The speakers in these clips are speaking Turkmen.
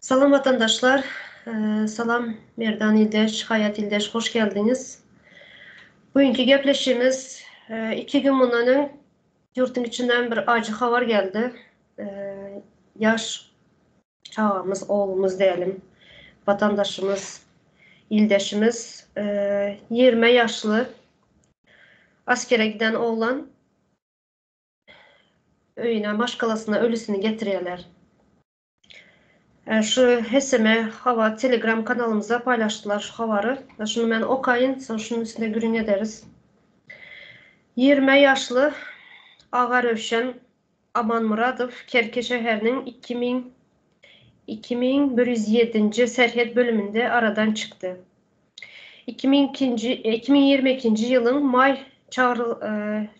Salam watandaşlar, salam Merdan ildeş, Haýat ildeş hoş geldiňiz. Bu günki gepleşigimiz iki gün mundan öň ýurduň içinden bir ajy habar geldi. Ýaş çagamyz, oglumyz diýelim, watandaşymyz, ildeşimiz 20 ýaşly askere giden oglan öýüne, maşgalasyna ölüsini getirýärler. Şu HSM Hawa Telegram kanalymyzda paýlaşdylar şu habary. Şuny men okaýyn, soň şunuň üstünde gürrüň ederis. 20 ýaşly Aga Röwşen Amanmyradow Kerki şäheriniň 2000 2107-nji serhet bölüminde aradan çykdy. 2002-nji 2022-nji ýylyň maý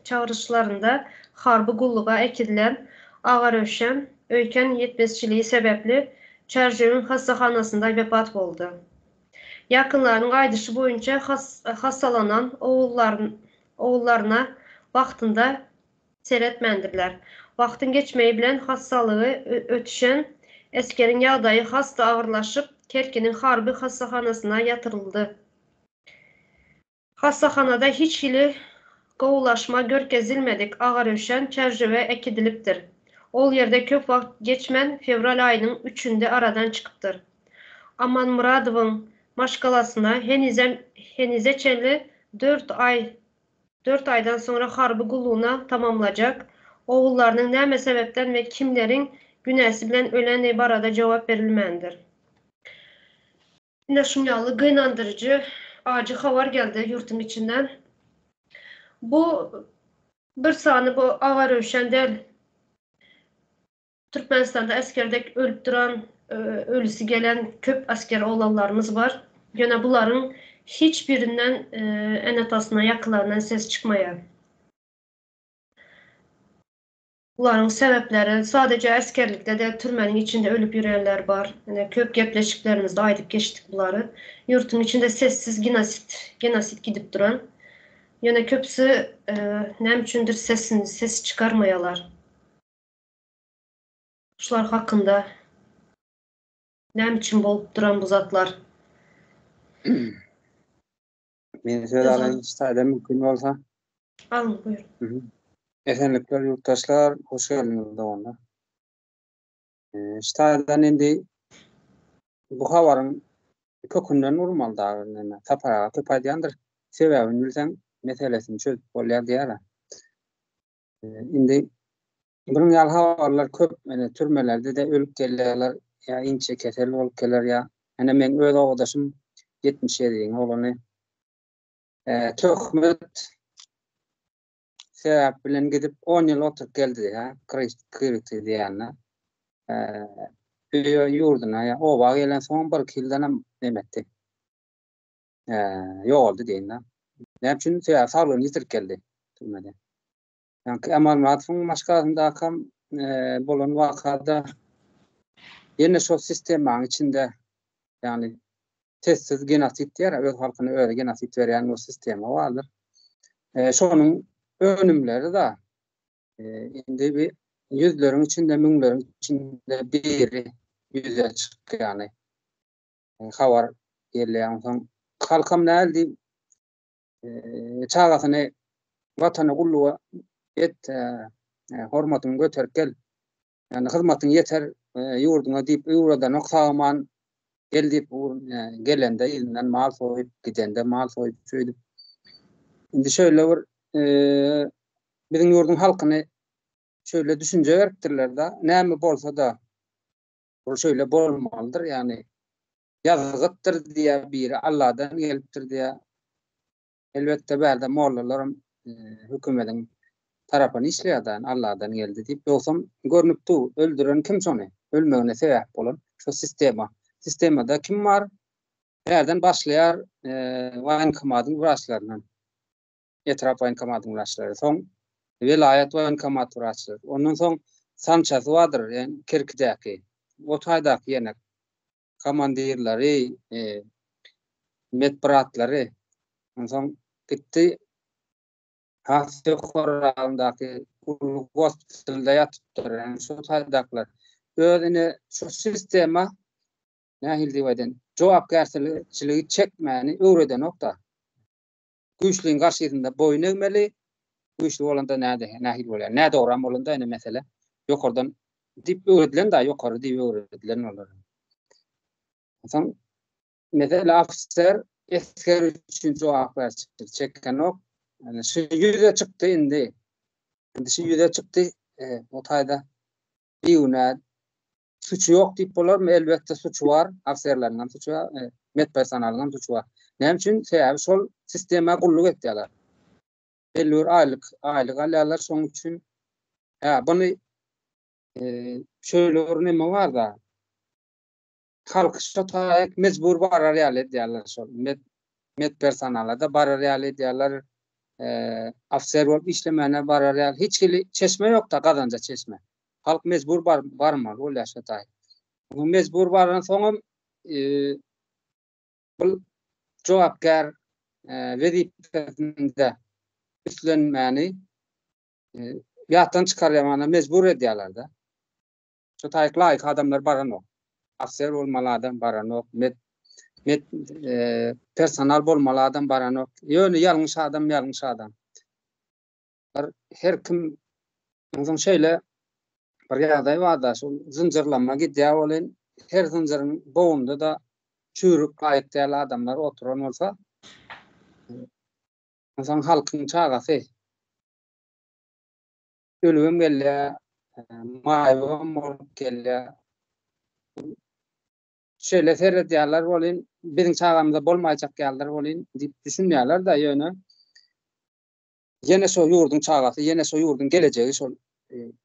çagyryşlarynda harby gulluga äkidilen Aga Röwşen öýken ýetmezçiligi sebäpli Çärjewiň hassahanasynda wepat boldy. Ýakynlarynyň aýdyşy boýunça hassalanan ogullaryna wagtynda seretmändirler. Wagtyň geçmegi bilen hassalygy ötüşen esgeriň ýagdaýy has-da agyrlaşyp, Kerkiniň harby hassahanasyna ýatyryldy. Hassahanada hiç hili gowulaşma görkezilmedik Agaröwşen Çärjewe äkidilipdir. Ol ýerde köp wagt geçmän fewral aýynyň üçünde aradan çykypdyr. Amanmyradowyň maşgalasyna henizem henize çenli dört aý Dört aýdan soňra harby gullugyna tamamlajak ogullarynyň näme sebäpden we kimleriň günäsi bilen ölendigi barada jogap berilmändir. Ine şuň ýaly gynandyryjy, ajy habar geldi ýurtuň içinden. Bu bir sany bu Aga Röwşen däl. Türkmenistanda esgerdek ölüp duran, ölüsi gelen köp asker oglanlarymyz bar. Ýöne bularyň hiç birinden ene-atasyna, ýakynlaryndan ses çykmaýar. Bularyň sebäpleri sadeje esgerlikde däl, türmeniň içinde ölüp ýörenler bar. Ine köp gepleşiklerimizde aýdyp geçdik bulary. Ýurtuň içinde sessiz genosid, genosid gidip duran. Ýöne köpüsi näme üçindir sesini, ses çykarmaýarlar. Şular hakynda näme üçin bolup duran bu zatlar? Men söz alaýyn şu taýda mümkin bolsa. Alyň buýur. Esenlikler ýurtdaşlar, hoş geldiňiz doganlar. Şu taýdan indi bu habaryň kökünden urmaly dagy näme. Sapar aga köp aýdýandyr. Sebäbini bilseň meselesini çözüp bolýar diýýär. Indi bunuň ýaly habarlar köp, ýöne türmelerde-de ölüp gelýärler, ýa inçe kesel bolup geler, ýa ene meň öz obadaşym 77-iň oglany töhmet sebäp bilen gidip 10 ýyl oturyp geldi, ha, kriti diýende. Öýe ýurduna ýa oba gelen soň bir iki ýyldan hem neme etdi. Ýogaldy diýen-de. Näme üçin? Sebäbi saglygyny ýitirip geldi türmede. Ýaňky Amanmyradowyň maşgalasyndakam bolan wakada ýene şol sistemanyň içinde, ýagny sessiz genosid diýer, öz halkyna özi genosid berýän bir sistema bardyr. Şonuň önümleri da indi bir ýüzleriň içinde, müňleriň içinde biri ýüze çykýany habar gelýär. Onsoň halkam näl diýip çagasyny watana gulluga et, hormatyňy göterip gel. Ýagny hyzmatyň ýeter ýurduňa diýip öwredenok sag-aman gel diýip gelende yzyndan mal soýup, gidende mal soýup şeýdip. Indi şeýle bir biziň ýurduň halkyny şeýle düşünje beripdirler-de, näme bolsa-da ol şeýle bolmalydyr, ýagny ýazgytdyr diýýär biri, Alladan gelipdir diýýär. Elbetde bärde mollalaram hökümediň tarapyny işleýär da, Alladan geldi diýip. Ýogsam görnüp dur, öldüren kim şony? Ölmegine sebäp bolan şo sistema. Sistemada kim bar? Bärden başlaýar woýenkomadyň wraçlaryndan. Etrap woýenkomadyň wraçlary. Soň welaýat woýenkomat wraçlary. Ondan soň sançasy bardyr, ýagny Kerkidäki. O taýdaky ýene komandirleri, medbratlary, onsoň gitdi has ýokarragyndaky uly gospitalda ýatypdyr, ýagny şo taýdakylar. Öz ine şu sistema. nähili diýip aýdaýyn, jogapkärçiligi çekmäni öwredenok-da. Güýçliň garşysynda boýun egmeli, güýçli bolanda näde, nähili bolýar? Nädogram bolanda ine mesele. Ýokardan diýip öwredilen-da, ýokary diýip öwredilen olar. Onsoň mesele ofiser esger üçin jogapkärçilik çekenok. Yani şu ýüze çykdy indi. Indi şu ýüze çykdy. E, o taýda bigünä Suçy ýok diýip bolarmy? Elbetde suçy bar. Ofiserleriň hem suçy bar, e, medpersonalyň hem suçy bar. Näme üçin? Sebäbi şol sistema gulluk etýärler. Belli bir aýlyk, aýlyk alýarlar şonuň üçin. Hä, buny e, şöyle bir neme bar-da. Halk şo taýak mejbur barar ýaly edýärler şol. Med medpersonala-da barar ýaly edýärler. E, ofiser bolup işlemäne barar ýaly. Hiç hili çeşme ýok-da, gazanja çeşme. Halk mejbur bar, barmaly bolýar şo taý. Bu mejbur baran soňam e, bu jogapkär e, wezipesinde üstlenmäni e, ýatdan çykarýar, mana mejbur edýärler-de. Şo taýyk laýyk adamlar baranok. Ofiser bolmaly adam baranok, med med e, personal bolmaly adam baranok. Ýöne ýalňyş adam, ýalňyş adam. Bir her kim onsoň şeýle bir ýagdaý bar-da, şol zynjyrlanma gidýär welin, her zynjyryň bognunda-da çüýrük laýyk däl adamlar oturan bolsa, onsoň halkyň çagasy ölübem gelýär, maýybam bolup gelýär. Şeýle seredýärler welin, biziň çagamyza bolmaýjak ýalydyr welin diýip düşünýärler-de, ýöne Ýene şo ýurduň çagasy, ýene şo ýurduň gelejegi şol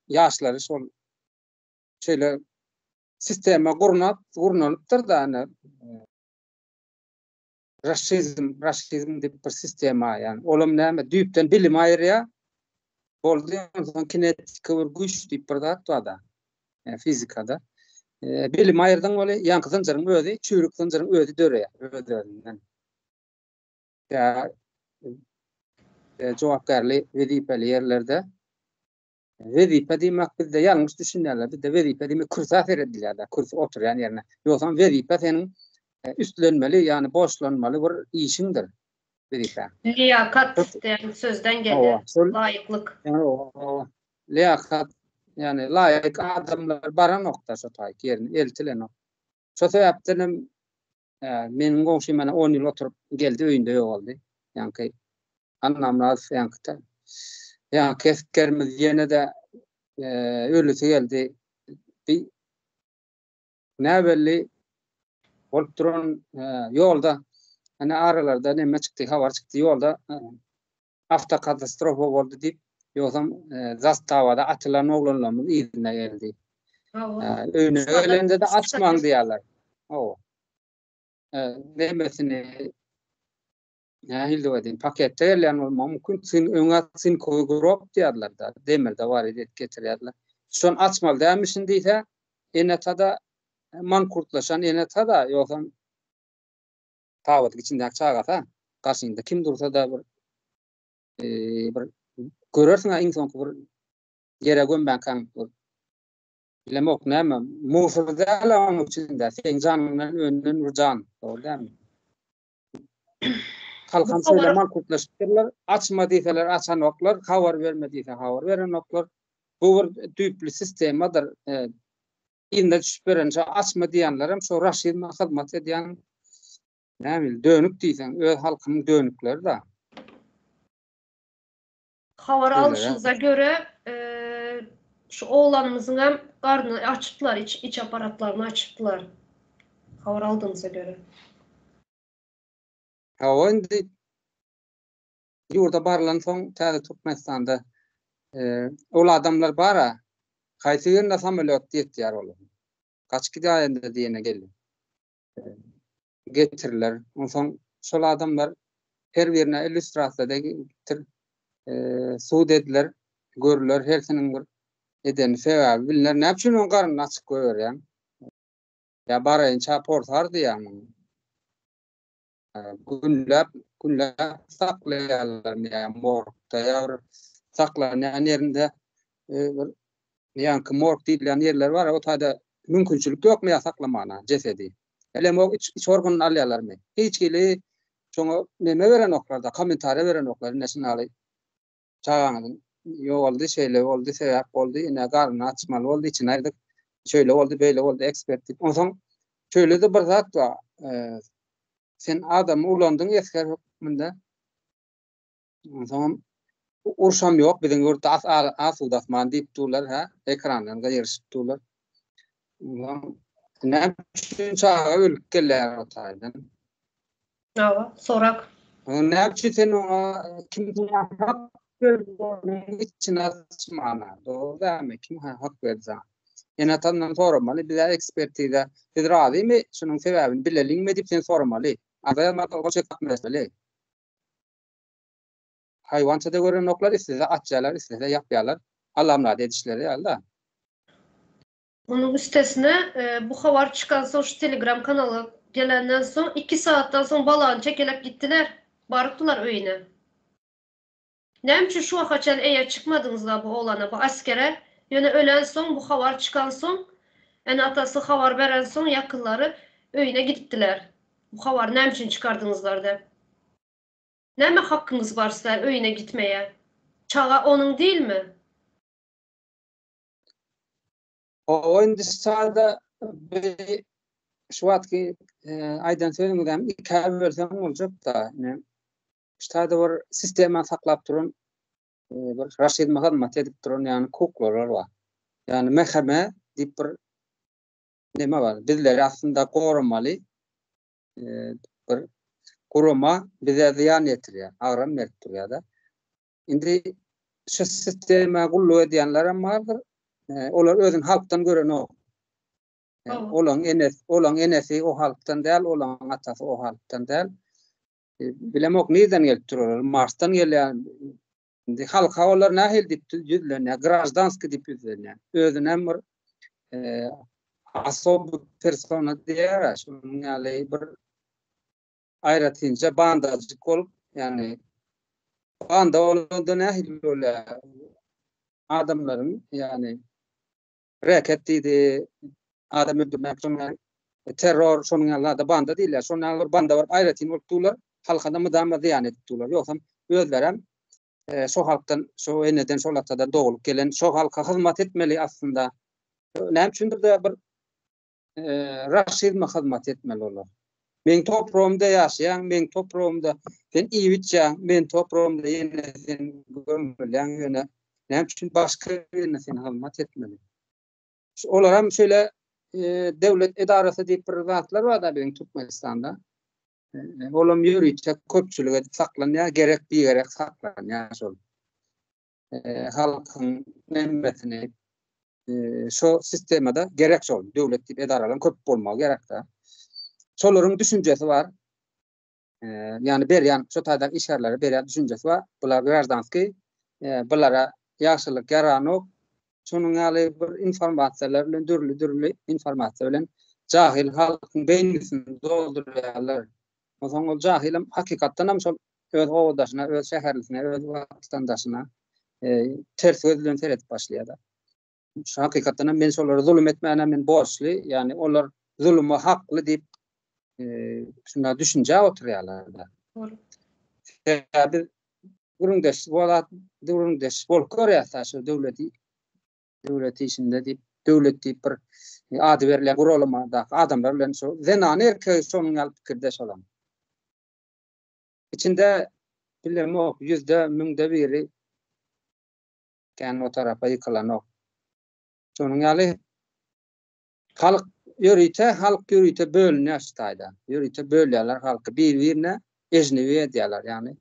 ýaşlary şol şeýle sistema gurnap, gurnalypdyr-da ine raşizm, raşizm diýip bir sistema ýani olam näme düýpden bilimi aýyrýar. Boldy onsoň kinetiki bir güýç diýip bir zat bar-da fizikada. Bilimi aýyrdyň weli ýaňky zynjyryň özi, çüýrük zynjyryň özi döreýär öz-özünden. Ýa jogapkärli wezipeli ýerlerde wezipe diýmek bizde ýalňyş düşünýärler. Bizde wezipe diýmek kürsä seredilýär-de, kürsi oturýan ýerine. Ýogsam wezipe seniň e, üstlenmeli, ýagny borçlanmaly bir işiňdir wezipe. Liýakat diýen sözden gelýär. Laýyklyk. Liýakat, ýagny laýyk adamlar baranok-da şo taýyk ýerine eltilenok. Şo sebäpden hem Meniň goňşym ene 10 ýyl oturyp geldi öýünde ýogaldy. Ýaňky Annamyradow ýaňky ýaňky esgerimiz ýene-de ölüsi geldi. Bi näbelli bolup duran ýolda ene aralarda neme çykdy, habar çykdy ýolda awtokatastrofa boldy diýip, ýogsam zastawada atylan oglanlarymyz yzyna geldi. Öýüne gelende-de açmaň diýýärler. Hawa. Nemesini nähili diýip aýdaýyn, paketde gelýän bolmagy mümkin. Sin öňe sinkowy grob diýýärler-de, demirde bar edip getirýärler. Şony açmaly dälmişin diýse, ene-ata-da mankurtlaşan ene-ata-da, ýogsam tabydyň içindäki çagasa garşyňda kim dursa-da bir bir görersiň-ä iň soňky bir ýere gömmäkäň bir bilemok näme musur däl onuň içinde seň janyňdan önden bir jan dogry dälmi? Halkam şeýle mankurtlaşypdyrlar açma diýseler açanoklar habar berme diýse habar berenoklar bu bir düýpli sistemadyr Yzyna düşüp beren şo açma diýenlerem şo raşizme hyzmat edýän näme dönük diýseň öz halkynyň dönükleri da. Habar alşymyza göre şu oglanymyzyň hem garnyny açypdylar iç iç aparatlaryny açypdylar. Habar aldygymyza göre. Hawa indi Ýurda barylansoň täze Türkmenistanda ol adamlar bar-a, haýsy birine samolýot ýetýär olaryň. Gaçyp gidäýende diýene geldi. Getiriler. Onsoň şol adamlar her birine illýustrasiýa getir, sud ediler, görüler, hersiniň bir edeni sebäbi biliner. Näme üçin oň garnyny açyk goýberýäň? Ýa baraýynça porsar diýýäň muňa. Günläp, günläp saklaýarlar ýa morgda ýa bir saklanýan ýerinde bir ýaňky morg diýilýän ýerler bar, o taýda mümkinçilik ýokmy ýa saklamana jesedi. Bilemok iç, iç organyny alýarlarmy? Hiç hili şoňa neme berenoklar-da, kommentariýa berenoklar. Ine şunaly çagaňyzyň ýogaldy, şeýle boldy, sebäp boldy, ine garnyny açmaly boldy, içini aýyrdyk, şeýle boldy, beýle boldy, ekspert diýip. Onsoň şeýle-de bir zat bar. Sen adamy ulandyň esger hökmünde. Onsoňam urşam ýok biziň ýurtda asuda asman diýip durlar, hä? Ekrandan gygyryşyp durlar. Onsoň näme üçin çaga ölüp gelýär o taýdan? Hawa, sorak. Näme üçin sen oňa kim saňa hak berdi onuň içini açmana? Dogry dälmi? Kim hak berdi saňa? Ene-atandan soramaly, biz-ä ekspertiza, siz razymy, şunuň sebäbini bileliňmi diýip sen soramaly. Arza ýazmaly, gol çekmeli. Haýwança-da görenoklar, islese açýarlar, islese ýapýarlar. Allamyrat edişleri ýaly-da. Onuň üstesine, bu habar çykansoň şu telegram kanala gelenden soň iki sagatdan soň balany çekelep gitdiler. Barypdylar öýüne. Näme üçin şu waka çenli eýe çykmadyňyzla bu oglana, bu askere? Ýöne ölensoň bu habar çykansoň, ene-atasy habar berensoň ýakynlary öýüne gidipdiler. Bu habary näme üçin çykardyňyzlar dep. Näme hakkyňyz bar sizler öýüne gitmeye? Çaga onuň dilmi? Hawa indi sada bi şu wagtky aýdan sözüňizem ikä bölseň boljak-da. Ine şu taýda bir sistema saklap duran bir raşizme hyzmat edip duran ýagny kuklalar bar. Ýagny MHM diýip bir neme bar. Bizleri aslynda goramaly bir gurama bize zyýan ýetirýär, agram berip durýar-da. Indi şu sistema gulluk edýänlerem bardyr. Olar özüni halkdan görenok. Olaň enesi, olaň enesi o halkdan däl, olaň atasy o halkdan däl. Bilemok nirden gelip dur olar? Marsdan gelýär. Indi halka olar nähili diýip ýüzlenýär? Graždanskiý diýip ýüzlenýär. Özünem bir osoby persona diýýär, şonuň ýaly bir aýratynja bandajyk bolup, ýagny banda bolanda nähili bolýar? Adamlaryň, ýagny reket diýdi, adam öldürmek, şonuň ýaly terror, şonuň ýaly zada banda diýilýär. Şonuň ýaly bir banda bolup aýratyn bolup durlar, halka-da mydama zyýan edip durlar. Ýogsam özlerem şo halkdan, şo eneden, şol atadan doglup gelen, şo halka hyzmat etmeli aslynda. Näme üçindir-de bir raşizme hyzmat etmeli olar. Meň topragymda ýaşaýaň, meň topragymda sen iýip-içýäň, meň topragymda ýene sen gömülýäň, ýöne näme üçin başga birine sen hyzmat etmeli? Olaram şeýle döwlet edarasy diýip bir zatlar bar-da biziň Türkmenistanda. Olam ýörite köpçülik edip saklanýar, gerek bigerek saklanýar şol. Halkyň nemesini şo sistemada gerek şol döwlet diýip edaralaryň köp bolmagy gerekde. Şolaryň düşünjesi bar. Ýagny berýän şo taýdan işgärlere berýän düşünjesi bar. Bular graždanskiý, bulara ýagşylyk ýaranok. Şonuň ýaly bir informasiýalar bilen dürli-dürli informasiýa bilen jahyl halkyň beýnisini doldurýarlar. Onsoň ol jahylem hakykatdan hem şol öz obadaşyna, öz şäherlisine, öz watandaşyna ters göz bilen seredip başlaýar-da. Şu hakykatdan hem men şolara zulum etmäne men borçly, ýagny olar zuluma hakly diýip şunda düşünjä oturýarlar-da. Sebäbi gürrüňdeş bolat, gürrüňdeş bolup görýäs şu döwleti döwlet işinde diýip, döwlet diýip bir ady berilýän guralamadaky adamlar bilen şu zenany erkegi şonuň ýaly pikirde şolam. Içinde bilemok, ýüzde, müňde biri kän o tarapa ýykylanok. Şonuň ýaly halk ýörite, halk ýörite bölünýär şu taýda. Ýörite bölýärler halky bir-birine ejnebi edýärler, ýagny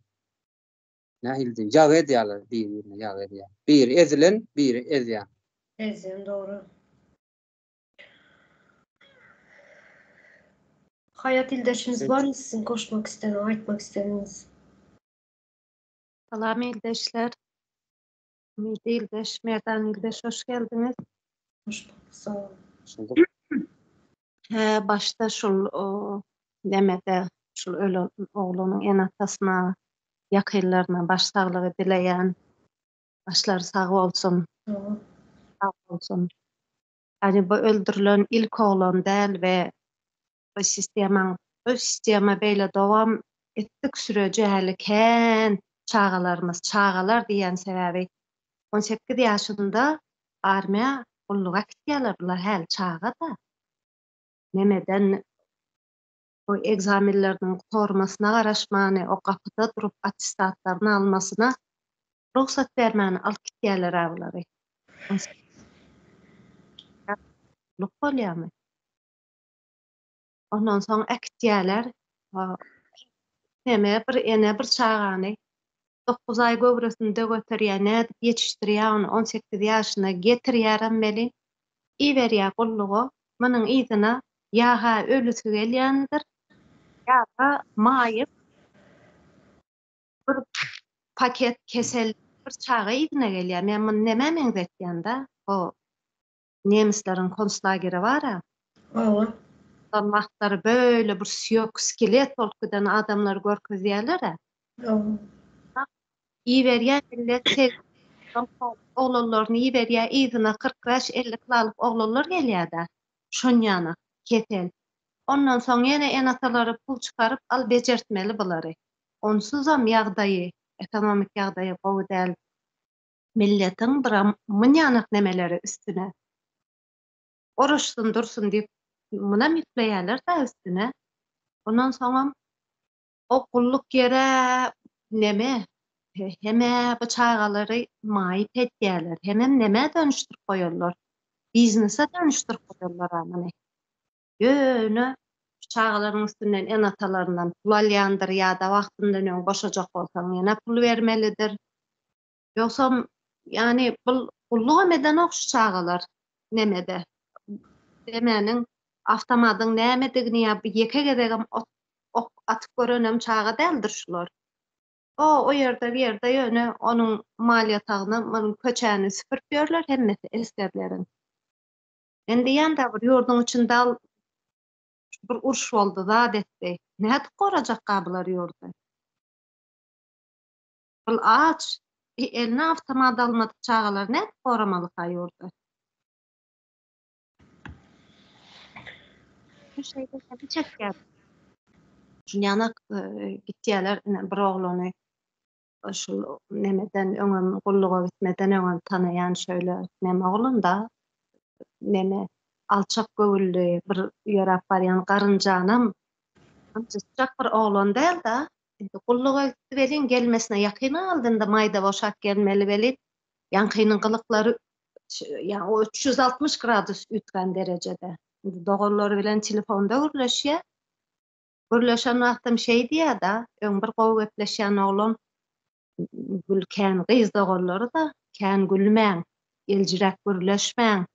nähili diýeyim, ýagy edýärler bir-birine ýagy edýär. Biri ezilen, biri ezýän. Ezýän dogry. Haýat ildeşimiz barmy siziň goşmak isten, aýtmak istedigiňiz? Salam ildeşler. Umyt ildeş, Merdan ildeş hoş geldiňiz. Hoş bulduk, sag boluň. Hoş bulduk. Hä, başda şul o nemede şul ölen oglanyň ene-atasyna, ýakynlaryna baş saglygy dileýän. Başlary sag bolsun. Sag bolsun. Ýani bu öldürilen ilk oglan däl we. Bu sistemaň bu sistema beýle dowam etdik süreje häli kän çagalarymyz çagalar diýýän sebäbi 18 ýaşynda armiýa gulluga gitýärler bular häli çaga-da. Nemeden bu ekzamenleriniň gutarmasyna garaşmany o gapyda durup attestatlaryny almasyna rugsat bermäni alyp gitýärler-ä bulary. Gulluk bolýarmy? Ondan soň äkitýärler. Neme bir ene bir çagany 9 aý göwresinde göterýär, nädip ýetişdirýär ony 18 ýaşyna getirýärem welin, iberýär gulluga. Munuň yzyna ýa-ha ölüsi gelýändir, ýa-da maýyp bir paket kesel bir çaga yzyna gelýär. Men muny nämä meňzetýän-de? O Nemesleriň konslageri bar-a. Hawa. Şol wagtlary böyle bir süýek, skelet bolup giden adamlary görkezýärler-ä. Hawa. Iberýär millet oglanlaryny iberýär, yzyna 45-50 kilolyk oglanlar gelýär-de. Şonýana kesel. Ondan soň ýene ene-atalary pul çykaryp al bejertmeli bulary. Onsuzam ýagdaýy, ekonomik ýagdaýy gowy däl. Milletiň biram munýanak nemeleri üstüne. Oraşsyn dursun diýip munam ýükleýärler-dä üstüne. Ondan soňam o gulluk ýere neme heme bu çagalary maýyp edýärler. Hemem nemä dönüşdirip goýarlar. Biznese dönüşdirip goýarlar-a muny. Ýöne şu çagalaryň üstünden ene-atalaryndan pul alýandyr ýa-da wagtyndan öň boşajak bolsaň ýene pul bermelidir. Ýogsam, ýagny bul gullugam edenok şu çagalar nemede. Demäniň awtomadyň nämedigini ýa bir ýeke gezegem ot ok atyp görenem çaga däldir şular. O o ýerde bir ýerde ýöne onuň mal ýatagyny munuň köçäni süpürip ýörler hemmesi esgerleriň. Men diýýän-dä bir ýurduň içinde al bir uruş boldy zat etdi. Nädip gorajakka bular ýurdy? Ol aç, eline awtomat almadyk çagalary nädip goramalyka ýurdy? Şu şeýle näme çekýär? Şunýanak gitýärler ine bir oglany şul nemeden öňem gulluga gitmeden öňem tanaýan şöyle neme oglan-da neme alçak göwünli bir ýöräp barýan garynjanam ynjytjak bir oglan däl-de Indi gulluga gitdi welin, gelmesine ýakyn galdy, indi maýda boşap gelmeli welin, ýaňkynyň gylyklary ýa o 360 gradus üýtgän derejede. Indi doganlary bilen telefonda gürleşýär. Gürleşen wagtam şeý diýýär-de, öň bir gowy gepleşýän oglan, Gül kän gyz doganlary-da, kän gülmäň, eljiräk gürleşmäň,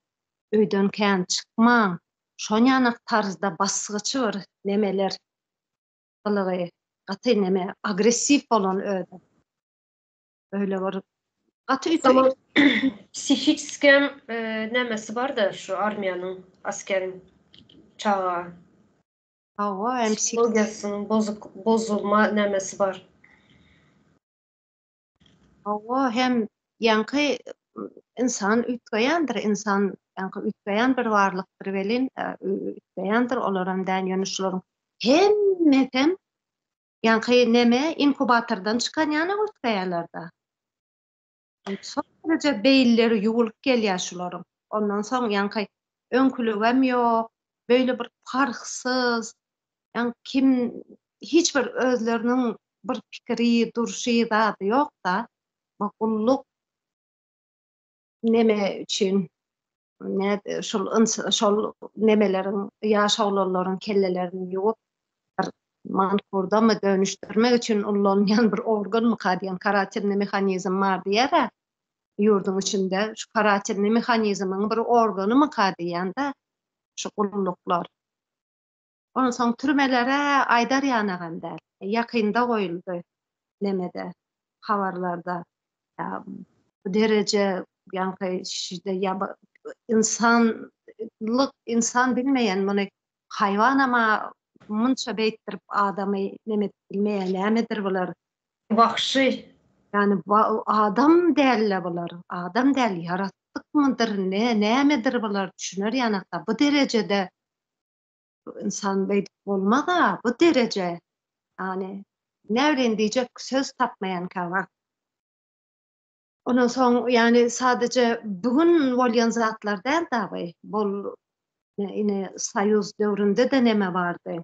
öýden kän çykmaň, şonýanak tarzda basgyçy bir nemeler gylygy gaty neme agressiw bolan özi. Öyle bir gaty üýtgeşik. Psihiçiskem nemesi barda şu armiýanyň askeriň çaga. Hawa hem psihologiýasynyň bozuk bozulma nemesi bar. Hawa hem ýaňky ynsan üýtgeýändir ynsan ýaňky üýtgeýän bir barlykdyr welin üýtgeýändir olaram däl ýöne şularyň hemmesem ýaňky neme inkubatordan çykan ýaly üýtgeýärler-de. Şol dereje beýinleri ýuwulyp gelýär şularyň. Ondan soň ýaňky öňküligem ýok, beýle bir parhsyz, ýaňky kim hiç bir özleriniň bir pikiri, durşy, zady ýok-da. Bu gulluk neme üçin ne şol şol nemeleriň ýaş oglanlaryň kellelerini ýuwup bir mankurdamy dönüşdirmek üçin ullanylýan bir organmyka diýen karatelnyý mehanizm bar diýýär-ä ýurduň içinde şu karatelnyý mehanizmiň bir organymyka diýýän-de şu gulluklar. Onsoň türmelere aýdar ýanagam däl. Ýakynda goýuldy nemede, habarlarda. Bu dereje ýaňky şide ýa ynsanlyk ynsan bilmeýän muny haýwanam-a munça beýtdirip adamy neme edip bilmeýär nämedir bular. Wagşy. Ýani adam däl-le bular. Adam däl ýaratdykmydyr ne nämedir bular düşüner ýanakda bu derejede. Ynsan beýdip bolmaz-a bu dereje. Ýagny näbileýin diýjek söz tapmaýan käwagt. Ondan soň ýagny sadaje bu gün bolýan zatlar däl dagy. Bol ine soýuz döwründe-de neme bardy.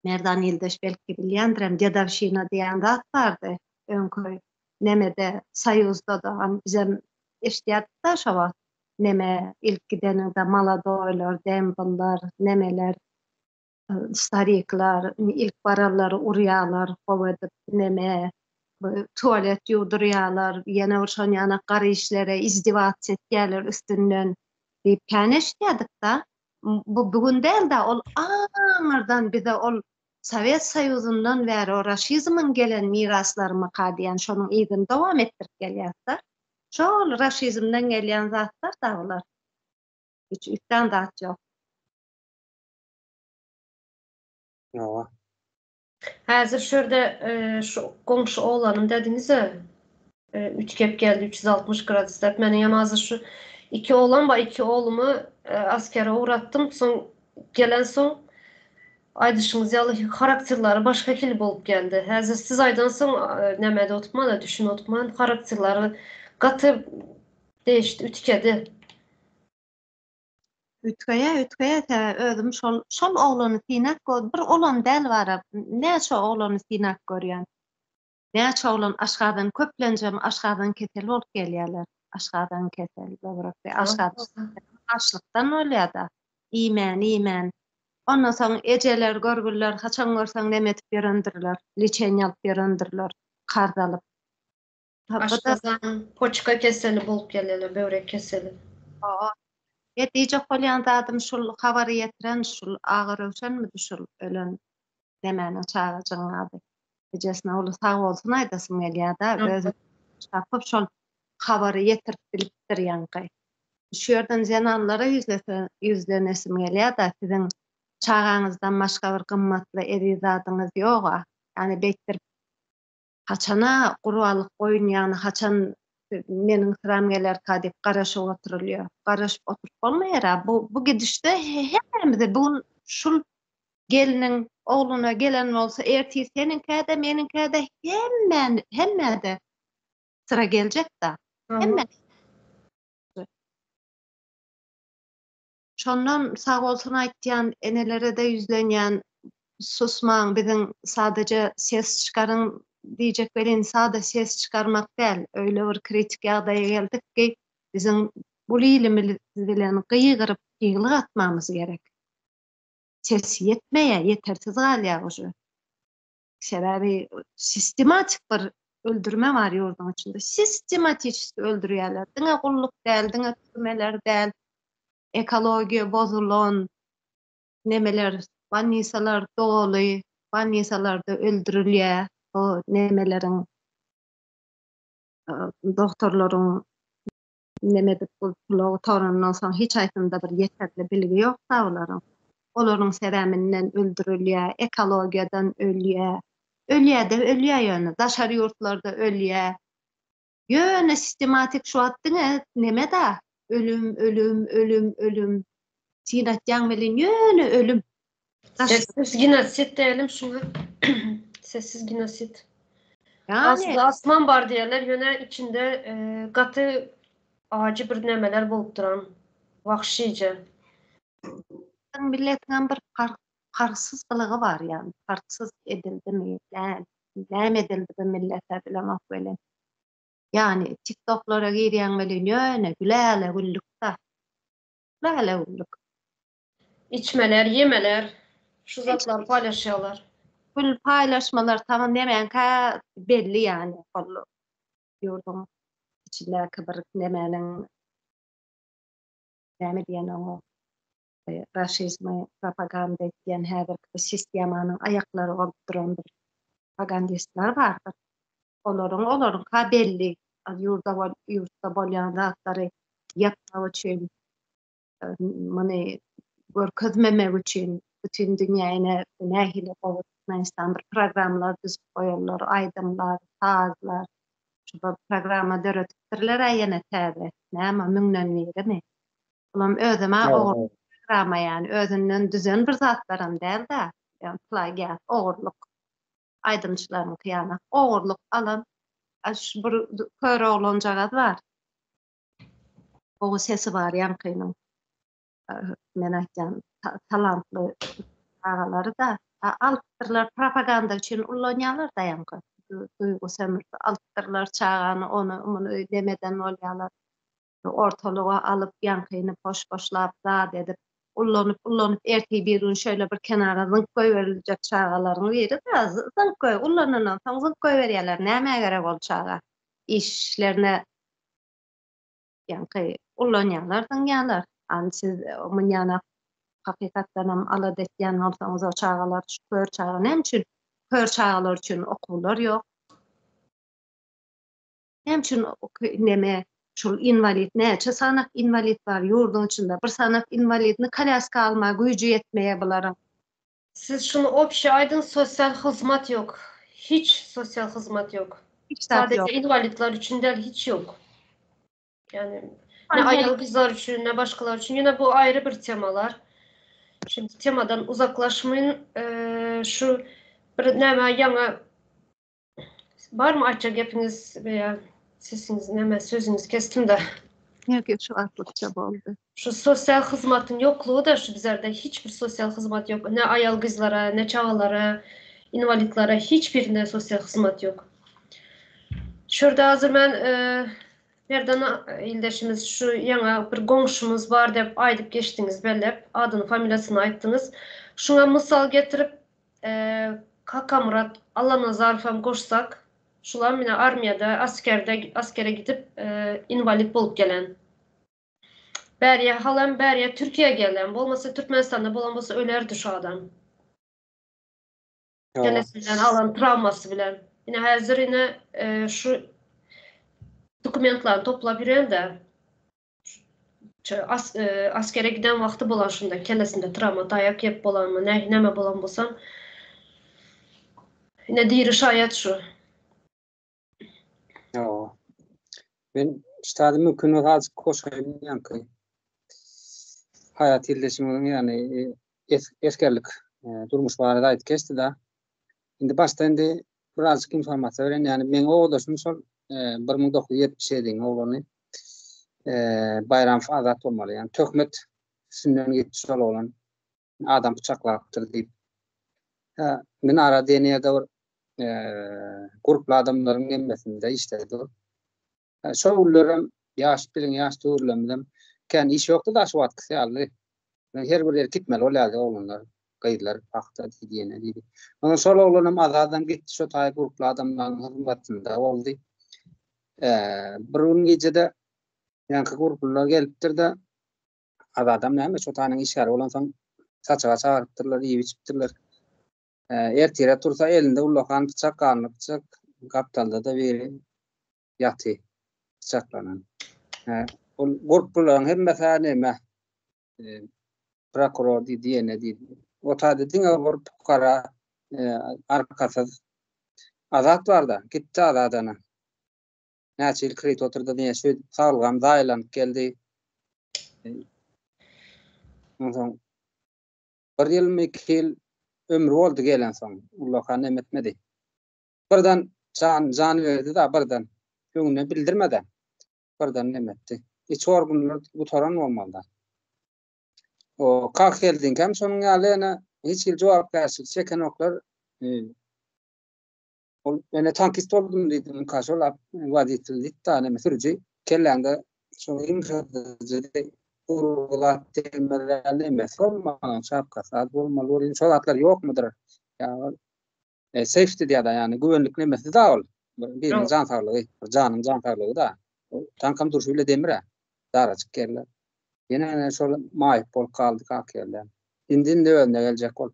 Merdan ildeş belki bilýändirem dedowşina diýen zat bardy. Öňki nemede soýuzda-da bizem eşidýärdik-de şo wagt. Neme ilk gideniňde maladoýlar, dembyllar, nemeler starikler ilk baranlary urýarlar gowy edip neme tualet ýuwdurýarlar ýene bir şon ýanak gara işlere izdiwats etýärler üstünden diýip kän eşidýärdik-da. Bu bu gün däl-de ol aňyrdan bize ol Sowet Soýuzyndan bäri o raşizmiň gelen miraslarymyka diýen şonuň yzyny dowam etdirip gelýäs-de. Şol raşizmden gelýän zatlar da bular. Hiç üýtgän zat ýok. Hawa. Häzir şu ýerde şu goňşy oglanym dediňiz-ä, üýtgep geldi 360 gradus diýip. Meniň hem hazir şu iki oglan bar, iki oglumy askere ugratdym. Soň gelensoň aýdyşyňyz ýaly harakterleri başga hili bolup geldi. Häzir siz aýdansoň nämede oturtman-a, düşünip oturtman, harakterleri gaty değişdi, üýtgedi. Üýtgeýär, üýtgeýär sebäbi özüm şol şol oglany synap gör, bir olam däl bara, näçe oglany synap görýän. Näçe oglan aşgazan köplenjem aşgazan keseli bolup gelýärler. Aşgazan keseli, böwrekde aşgazan açlykdan bolýar-da. Iýmän, iýmän. Ondan soň ejeler görgüliler haçan görseň neme edip ýörendirler, liçeniýa alyp ýörendirler, karz alyp. Aşgazan, poçka keseli bolup gelýärler, böwrek keseli. Hawa. E diýjek bolýan zadym şul habary ýetiren şul Aga Röwşenmidi şul ölen nemäniň çagajygyň ady. Ejesine uly sag bolsun aýdasym gelýärda özi tapyp şol habary ýetirip bilipdir ýaňky. Şu ýerden zenanlara ýüzlese ýüzlenesim gelýärda siziň çagaňyzdan başga bir gymmatly eziz zadyňyz ýoga. Ýani beýtdirip Haçana gurbanlyk goýun ýagny haçan meniň syram gelerka diýip garaşyp oturylýar. Garaşyp oturyp bolmaýar-a. Bu bu gidişde hemmämize bu gün şul gelniň ogluna gelen bolsa ertir seniňkä-de, meniňkä-de hemmä hemmä-de syra geljek-da. Hemmä. Şondan sagbolsun aýtýan enelere-de ýüzlenýän susmaň biziň sadaja ses çykaryň diýjek welin sada ses çykarmak däl öýle bir kritik ýagdaýa geldik ki biziň uly ilimiz bilen gygyryp ýyglyk atmamyz gerek. Ses ýetmeýär ýetersiz galýar uje. Sebäbi sistematik bir öldürme bar ýurduň içinde. Sistematiçeski öldürýärler. Diňe gulluk däl, diňe türmeler däl. Ekologiýa bozulan nemeler, bolnisalar doly, bolnisalarda öldürilýär. Bu nemeleriň dogtorlaryň neme edip bu pula gutarandan soň hiç haýsynda bir ýeterli bilgi ýok-da olaryň. Olaryň sebäbinden öldürilýär, ekologiýadan ölýär. Ölýär-de ölýär ýöne, daşary ýurtlarda ölýär. Ýöne sistematik şu wagt diňe neme-da, ölüm, ölüm, ölüm, ölüm. Syn atýaň welin ýöne ölüm. Sessiz genosid diýelim şuňa. Sessiz genosid. Aslında asman bar diýerler, ýöne içinde e, gaty ajy bir nämeler bolup duran. Wahşyja. Milletiň bir parhsyz gylygy bar ýa parhsyz edildimi, näme, näme edildi bu millete bilemok welin. Ýagny TikToklara girýäň welin ýöne güläle güllük-da. Güläle güllük. Içmeler, ýemeler, şu zatlary paýlaşýarlar. Gül paýlaşmalar tamam nemäňkä belli ýagny ol ýurduň içindäki bir nemäniň näme diýen oňa raşizmi propaganda etýän häzirki bir sistemanyň aýaklary bolup duran bir propagandistler bardyr. Olaryň olaryňka belli ýurda ýurtda bolýan zatlary ýapmak üçin muny görkezmemek üçin bütin dünýä ine nähili gowy Türkmenistan bir programmalar düzüp goýarlar, aýdymlar, sazlar. Şu bir programma döredipdirler-ä ýene täze. Näme müňden birimi? Olam özüm-ä ogul. Programa ýany özünden düzen bir zatlaram däl-de, ýagny plagiat, ogurlyk. Aýdymçylaryňky ýaly ogurlyk alan şu bir kör oglanjagaz bar. Gowy sesi bar ýaňkynyň. Men aýtýan talantly çagalary-da alypdyrlar propaganda üçin ullanýarlar-da ýaňky. Duýgy sömürdi alypdyrlar çagany ony muny demeden bolýarlar. Ortalyga alyp ýaňkyny poş-poşlap zat edip ullanyp ullanyp ertir bir gün şöyle bir kenara zyňk goýberiljek çagalaryň biri-de zyňk goý ullanandan soň zyňk goýberýärler nämä gerek ol çaga işlerine ýaňky ullanýarlar zyňýarlar an siz munýana hakykatdanam alada etýän bolsaňyz o çagalar şu kör çaga näme üçin kör çagalar üçin okuwlar ýok Näme üçin neme şul inwalid näçe sanak inwalid bar ýurduň içinde bir sanak inwalidni kolýaska alma güýji ýetmeýä bularyň. Siz şuny obşi aýdyň sosial hyzmat ýok hiç sosial hyzmat ýok. Hiç zat ýok. Sadece inwalidler üçin däl hiç ýok. Ýani ne aýal gyzlar üçin ne başgalar üçin ýöne bu aýry bir temalar. Şimdi temadan uzaklaşmaýyn şu bir näme ýaňy Barmy aýtjak gepiňiz veya sesiňiz näme sözüňizi kesdim-de. Ýok ýok şu wagtlykça boldy. Şu sosial hyzmatyň ýoklugy-da şu bizlerde hiç bir sosial hyzmat ýok. Ne aýal gyzlara, ne çagalara, inwalidlara hiç birine sosial hyzmat ýok. Şu ýerde hazir men Merdan ildeşimiz şu ýaňa bir goňşumyz bar diýip aýdyp geçdiňiz bellep, adyny familiýasyny aýtdyňyz. Şuňa mysal getirip Kakamyrat Allanazarowam goşsak, şulam ine armiýada askerde askere gidip inwalid bolup gelen. Bärýe halam bärýe Türkiýä gelen, bolmasa Türkmenistanda bolan bolsa ölerdi şu adam. Kellesinden alan trawmasy bilen. Ine häzir ine şu dokumentlerini toplap ýören-de. As, e, askere giden wagty bolan şunda kellesinde travma taýak ýep bolanmy nähi näme bolan bolsam ine diri şaýat şu. Ýa. Men ştady mümkin bolsa azajyk goşaýyn ýaňky. Haýat ildeşimiziň ýagny e, esgerlik e, durmuş barada aýdyp geçdi-de. Indi başda indi birazjyk informasiýa beren, ýagny meň oguldaşym şol 1977-iň oglany Baýramow Azat bolmaly. Ýagny töhmet üstünden gitdi şol oglan. Adam pyçaklapdyr diýip. Hä, Minara diýen ýerde bir gurply adamlaryň hemmesinde işledi. Şo günlerem ýaş biziň ýaş döwürlerimizem kän iş ýokdy da şu wagtkysy ýaly. Her bir ýere gitmeli bolýardy oglanlar, gyzlar pagta diýdi ýene diýdi. Ondan şol oglanam Azadam gitdi şo taý gurply adamlaryň hyzmatynda boldy. Bir gün gijede ýaňky gurplular gelipdir-de Azadam näme şo taýynyň işgäri bolansoň saçaga çagyrypdyrlar, iýip-içipdirler. Ertire tursa elinde ullakan pyçak, ganly pyçak, gapdalda-da biri ýaty pyçaklanan. Ol gurplylaryň hemmesi-hä neme, prokuror diýdi, ýene diýdi. O taýda diňe bir pukara, arkasyz Azat bar-da, gitdi Azat ana. Näçe ýyl kredit oturdy diýen şeýdip saglygam zaýalanyp geldi. Onsoň Bir ýylmy, iki ýyl ömri boldy gelensoň. Ullakan neme etmedi. Birden jan, jan berdi-da, birden. Öňünden bildirmedi. Birden neme etdi. Iç organlar gutaran bolmaly-da. O Kakgeldiňkem şonuň ýaly ýene hiç hili jogapkärçilik çekenoklar. Ol ene tankist boldum diýdi. Münka şol woditel diýdi, neme sürüji. Kelläňde şol ýumşadyjy urgy zat degmez ýaly nemesi bolmaly, şapkasy az bolmaly bolýan. Şol zatlar ýokmudyr? Ýa ol e, safety diýýär, ýagny güvenlik nemesi da ol. Biriniň jan saglygy, bir janyň jan saglygy da. Tankam durşy bile demir-ä. Darajyk ýerler. Ýene ene şol maýyp bolup galdy kak ýerler. Indi indi özüne geljek ol.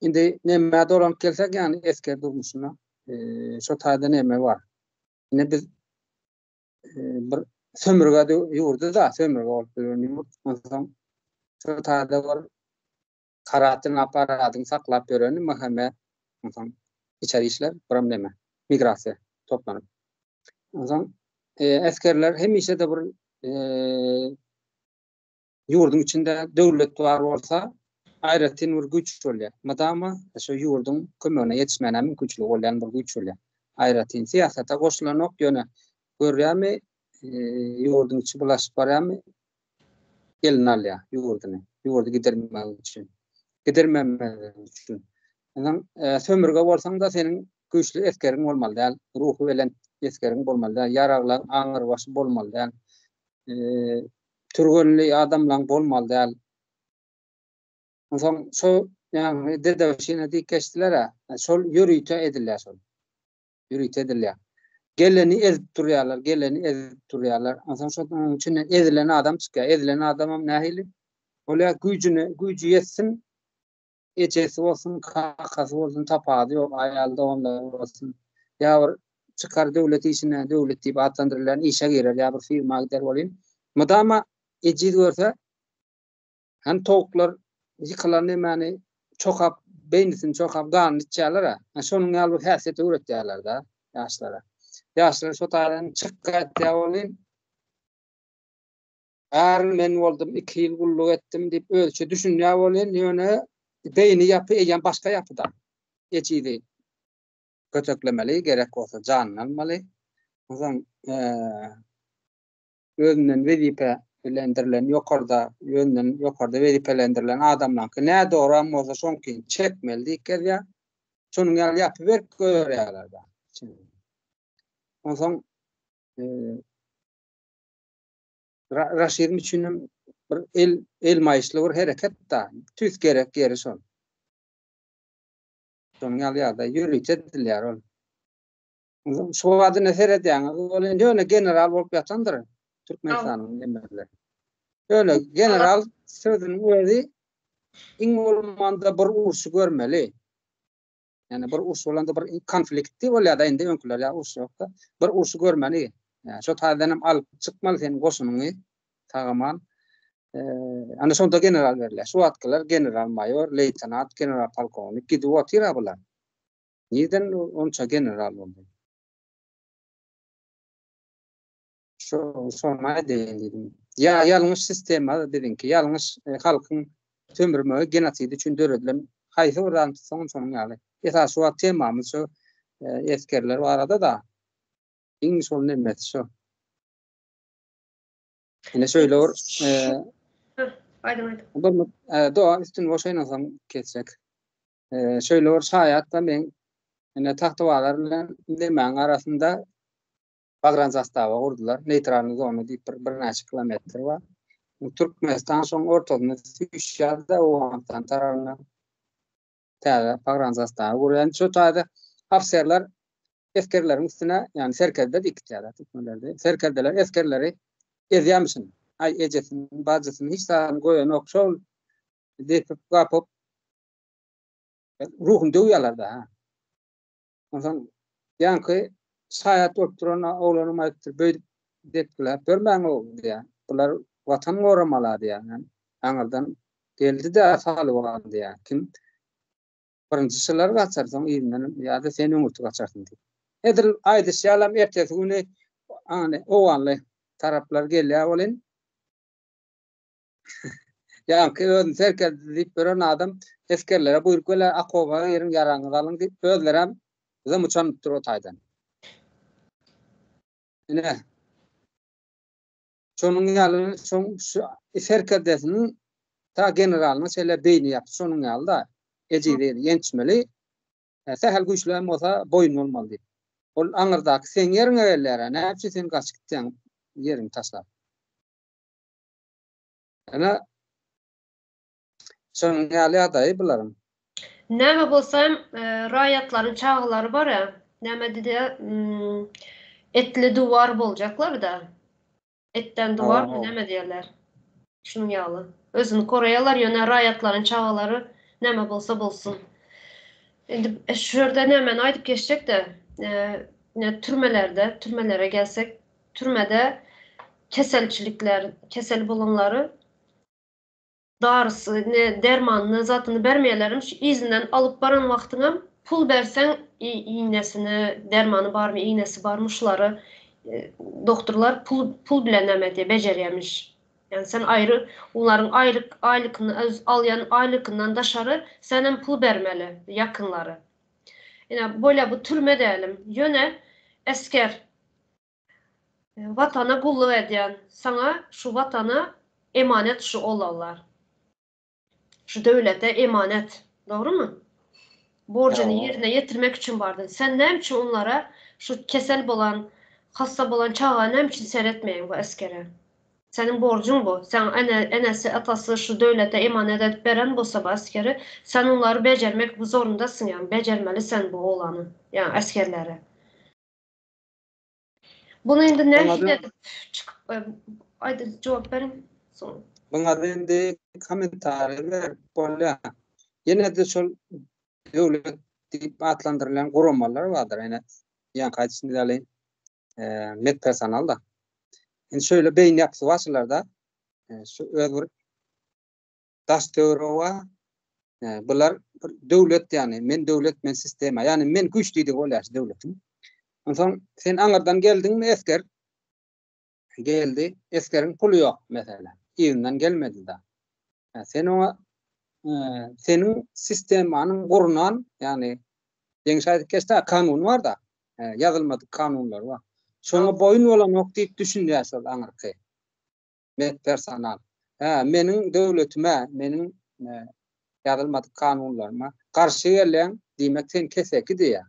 Indi nämä dolanyp gelsek, ýagny esger durmuşyna, şo taýda näme bar? Indi biz bir sömürge ýurdy-da, sömürge bolup ýören ýurt. Onsoň şo taýda bir karatin apparatyny saklap ýören MHM, onsoň içeri işler, biram näme, migrasiýa toplanyp. Onsoň esgerler hemişe-de bir. Ýurduň içinde döwlet bar bolsa, aýratyn bir güýç bolýar. Mydama şo ýurduň kömegine ýetişmäne mümkinçiligi bolýan bir güýç bolýar. Aýratyn syýasata goşulanok, ýöne görýärmi, ýurduň içi bulaşyp barýarmy, eline alýar ýurduny, ýurdy gidirmek üçin. Gidirmemezlik üçin. Onsoň sömürge bolsaň-da seniň güýçli esgeriň bolmaly däl, ruhubelent esgeriň bolmaly däl, ýaraglaryň aňrybaşy bolmaly däl. Türgenli adamlaň bolmaly däl. Onsoň şo ýagny dedowşina diýip geçdiler-ä, şol ýörite edilýär şol. Ýörite edilýär. Geleni ezip durýarlar, geleni ezip durýarlar. Onsoň şonuň içinden ezilen adam çykýar. Ezilen adamam nähili? Bolýar güýjüne, güýji ýetsin, ejesi bolsun, kakasy bolsun tapady ýok, aýal doganlary bolsun. Ýa bir çykar döwlet işine, döwlet diýip atlandyrylýan işe girer, ýa bir firma gider welin, mydama ejiz görse, hany towuklar ýykylan nemäni çokap, beýnisini çokap, ganyny içýärler-ä. Şonuň ýaly bir häsiýet öwretýärler-dä ýaşlara. Ýaşlar şo taýdan çyk gaýtýar welin, Bäri men boldum, iki ýyl gulluk etdim diýip özüçe düşünýär welin, ýöne beýni ýapy eýýäm başga ýapyda. Ejizi köteklemeli, gerek bolsa janyny almaly. Onsoň özünden wezipelendirilen ýokarda, özünden ýokarda wezipelendirilen adamlaryňky nädogram bolsa şoňkyny çekmeli diýip gezýär. Şonuň ýaly ýapy berk görýärler-de. Onsoň Raşizm üçin hem bir el elmaýyşly bir hereket da. Tüýs gerek ýeri şol. Şonuň ýaly ýagdaý ýörite edilýär ol. Şu adyna seredýäňiz, ol indi ýöne general bolup ýatandyr Türkmenistanyň nemeleri. Ýöne general sözüniň özi iň bolmanda bir urşy görmeli. Ýani bir uruş bolanda bir konflikti bolýar-da indi öňküler ýa uruş ýokda. Bir urşy görmeli. Ýani şo taýdan hem alyp çykmaly seniň goşunyňy sag-aman. Ana şonda general berilýär. Şu wagtkylar general maýor, leýtenant, general polkownik gidip otyr-a bular. Nirden onça general boldy? Şo şony aýdaýyn diýdim. Ýa ýalňyş sistema biziňki, ýalňyş e, halkyň sömürmegi genosid üçin döredilen haýsy bir zady tutsaň şonuň ýaly. Esasy şu wagt temamyz şu e, esgerler barada da. Iň şol nemesi şo. Ine şöyle bir e, Aýdyň aýdyň. Bir e, doga üstüni boşaýyn soň kesjek. E, şöyle bir şaýat da men ine Tagtabazar bilen Nemäň arasynda Pogranzastava gurdular. Neýtralnyý zona diýip bir birnäçe kilometr bar. Türkmenistan şoň ortasynda süýşýär-de Owganystan tarapynda täze pogranzastava gurýar. Şu taýda ofiserler esgerleriň üstüne, ýagny serkerde diýip gitýärler türkmenlerde. Serkerdeler esgerleri ezýärmişin. Aý ejesini, bajysyny hiç zadyny goýanok. Şol depip, gapyp ruhuny döwýärler-de. Onsoň ýaňky şaýat bolup duran oglanym aýdypdyr, beýdip depgiläp bermäň-ow diýýär. Bular watan goramaly diýýär. Aňyrdan geldi-de Talyban diýýär. Kim? Birinji şular gaçar, soň yzyndan ýa-da sen öňürti gaçarsyň diýip. Edil aýdyşy ýalam ertesi güni owganly taraplar gelýär welin, Ýaňky özüni serkerde diýip ýören adam esgerlere buýruk berýär, Okoba giriň, ýaragyňyzy alyň diýip, özlerem zym uçanypdyr o taýdan. Ine. Şonuň ýaly, şoň şu serkerdesiniň ta generalyna şeýle beýni ýapy şonuň ýaly-da, ejiz ýençmeli, sähel güýçli hem bolsa boýun bolmaly diýip. Ol aňyrdaky seň ýeriňe gelýär-ä, näme üçin sen gaçyp gitýäň ýeriňi taşlap? Ene şonuň ýaly ýagdaýy bularyň. Näme bolsa hem raýatlaryň çagalary bar-a, näme diýýär, etli duwar boljaklar-da. Etden duwarmy näme diýerler. Şunuň ýaly. Özüni koraýarlar, ýöne raýatlaryň çagalary näme bolsa bolsun. Indi şu ýerde nämäni aýdyp geçjek-de, türmelerde, türmelere gelsek, Türmede keselçilikler, kesel bolanlary darysy, ne dermanyny, zatyny bermeýärlermiş. Yzyndan alyp baran wagtyňam pul berseň iýnesini, dermany barmy, iýnesi barmy şulary doktorlar pul pul bilen näme edýär, bejerýärmiş. Ýagny sen aýry olaryň aýlyk aýlykyny öz alýan aýlykyndan daşary senem pul bermeli ýakynlary. Ine bolýa bu türme dälim. Ýöne esger watana gulluk edýän saňa şu watana emanet şu olanlar. Şu döwlete emanet. Dogrymy? Borjuny ýerine ýetirmek üçin bardyň. Sen näme üçin onlara şu kesel bolan, hassa bolan çaga näme üçin seretmeýäň bu esgere? Seniň borjuň bu. Sen ene, enesi, atasy şu döwlete emanet edip beren bolsa bu esgeri, sen onlary bejermek zorundasyň, ýagny bejermeli sen bu oglany, ýagny esgerleri. Bunu indi nähili edip çykyp aýdy jogap beriň soň. Buňa indi kommentariý berip bolýar. Ýene-de şol döwlet diýip atlandyrylýan guramalar bardyr. Ýene ýaňky aýdyşymyz ýaly med personal-da. Indi şöyle beýin ýapysy bar şularda. Şu öz bir daş töweregi bar. Bular bir döwlet ýagny men döwlet men sistema. Ýagny men güýç diýdigi bolýar şu döwletiň. Onsoň sen aňyrdan geldiňmi esger? Geldi. Esgeriň puly ýok meselem. Yzyndan gelmedi da. Sen oňa seniň sistemanyň gurnan, ýagny Ýeňiş aýdyp geçdi, kanun bar da. Ýazylmadyk kanunlar bar. Şoňa boýun bolanok diýip düşünýär şol aňyrky. Medpersonal. Hä, meniň döwletime, meniň ýazylmadyk kanunlaryma garşy gelýäň, diýmek sen keseki diýýär.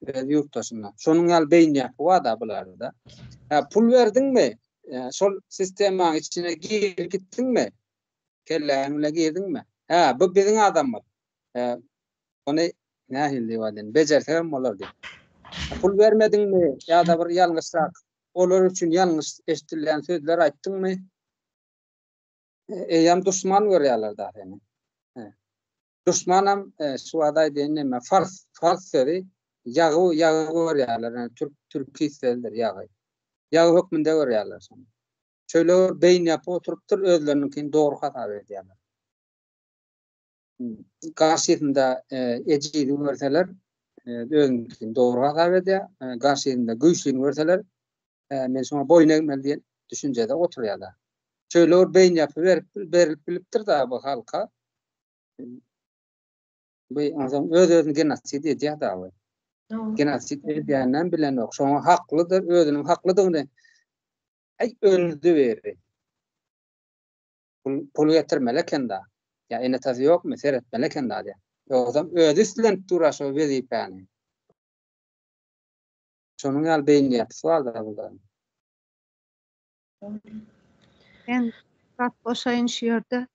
Öz ýurtdaşyna. Şonuň ýaly beýin ýapy bar-da bularda. Hä, pul berdiňmi? Şol sistemaň içine girip gitdiňmi? Kelläň bilen girdiňmi? Hä, bu biziň adamymyz. Hä, ony nähili diýip aýdaýyn, bejersegem bolar diýip. Pul bermediňmi ýa-da bir ýalňyşrak Olar üçin ýalňyş eşidilýän sözler aýtdyňmy, eýýäm duşman görýärler da seni. Duşmanam şu wagt aýdaýyn näme, fars, fars sözi ýagy, ýagy görýärler, ýagny türk, türki sözdir ýagy. Ýagy hökmünde görýärler şony. Şeýle bir beýin ýapyp oturypdyr, özleriniňkini dogry hasap edýärler. Garşysynda ejizi görseler, özüniňkini dogry hasap edýär. Garşysynda güýçlini görseler, men şoňa boýun egmeli diýen düşünjede oturýarlar. Şeýle bir beýin ýapy berip berilip bilipdir-de bu halka. Bu onsoň öz-özüni genosid edýär-de bu. Genosid edýänden bilenok. Şoňa haklydyr, özüniň haklydygyny aý öldi beri. Pul, pul getirmeli eken-da. Ýa ene-atasy ýokmy, seretmeli eken-da diýýär. Ýogsam özi üstlenip dur-a şo wezipäni. Şonuň ýaly beýin ýapysy bar-da bularyň. Men zat goşaýyn şu ýerde.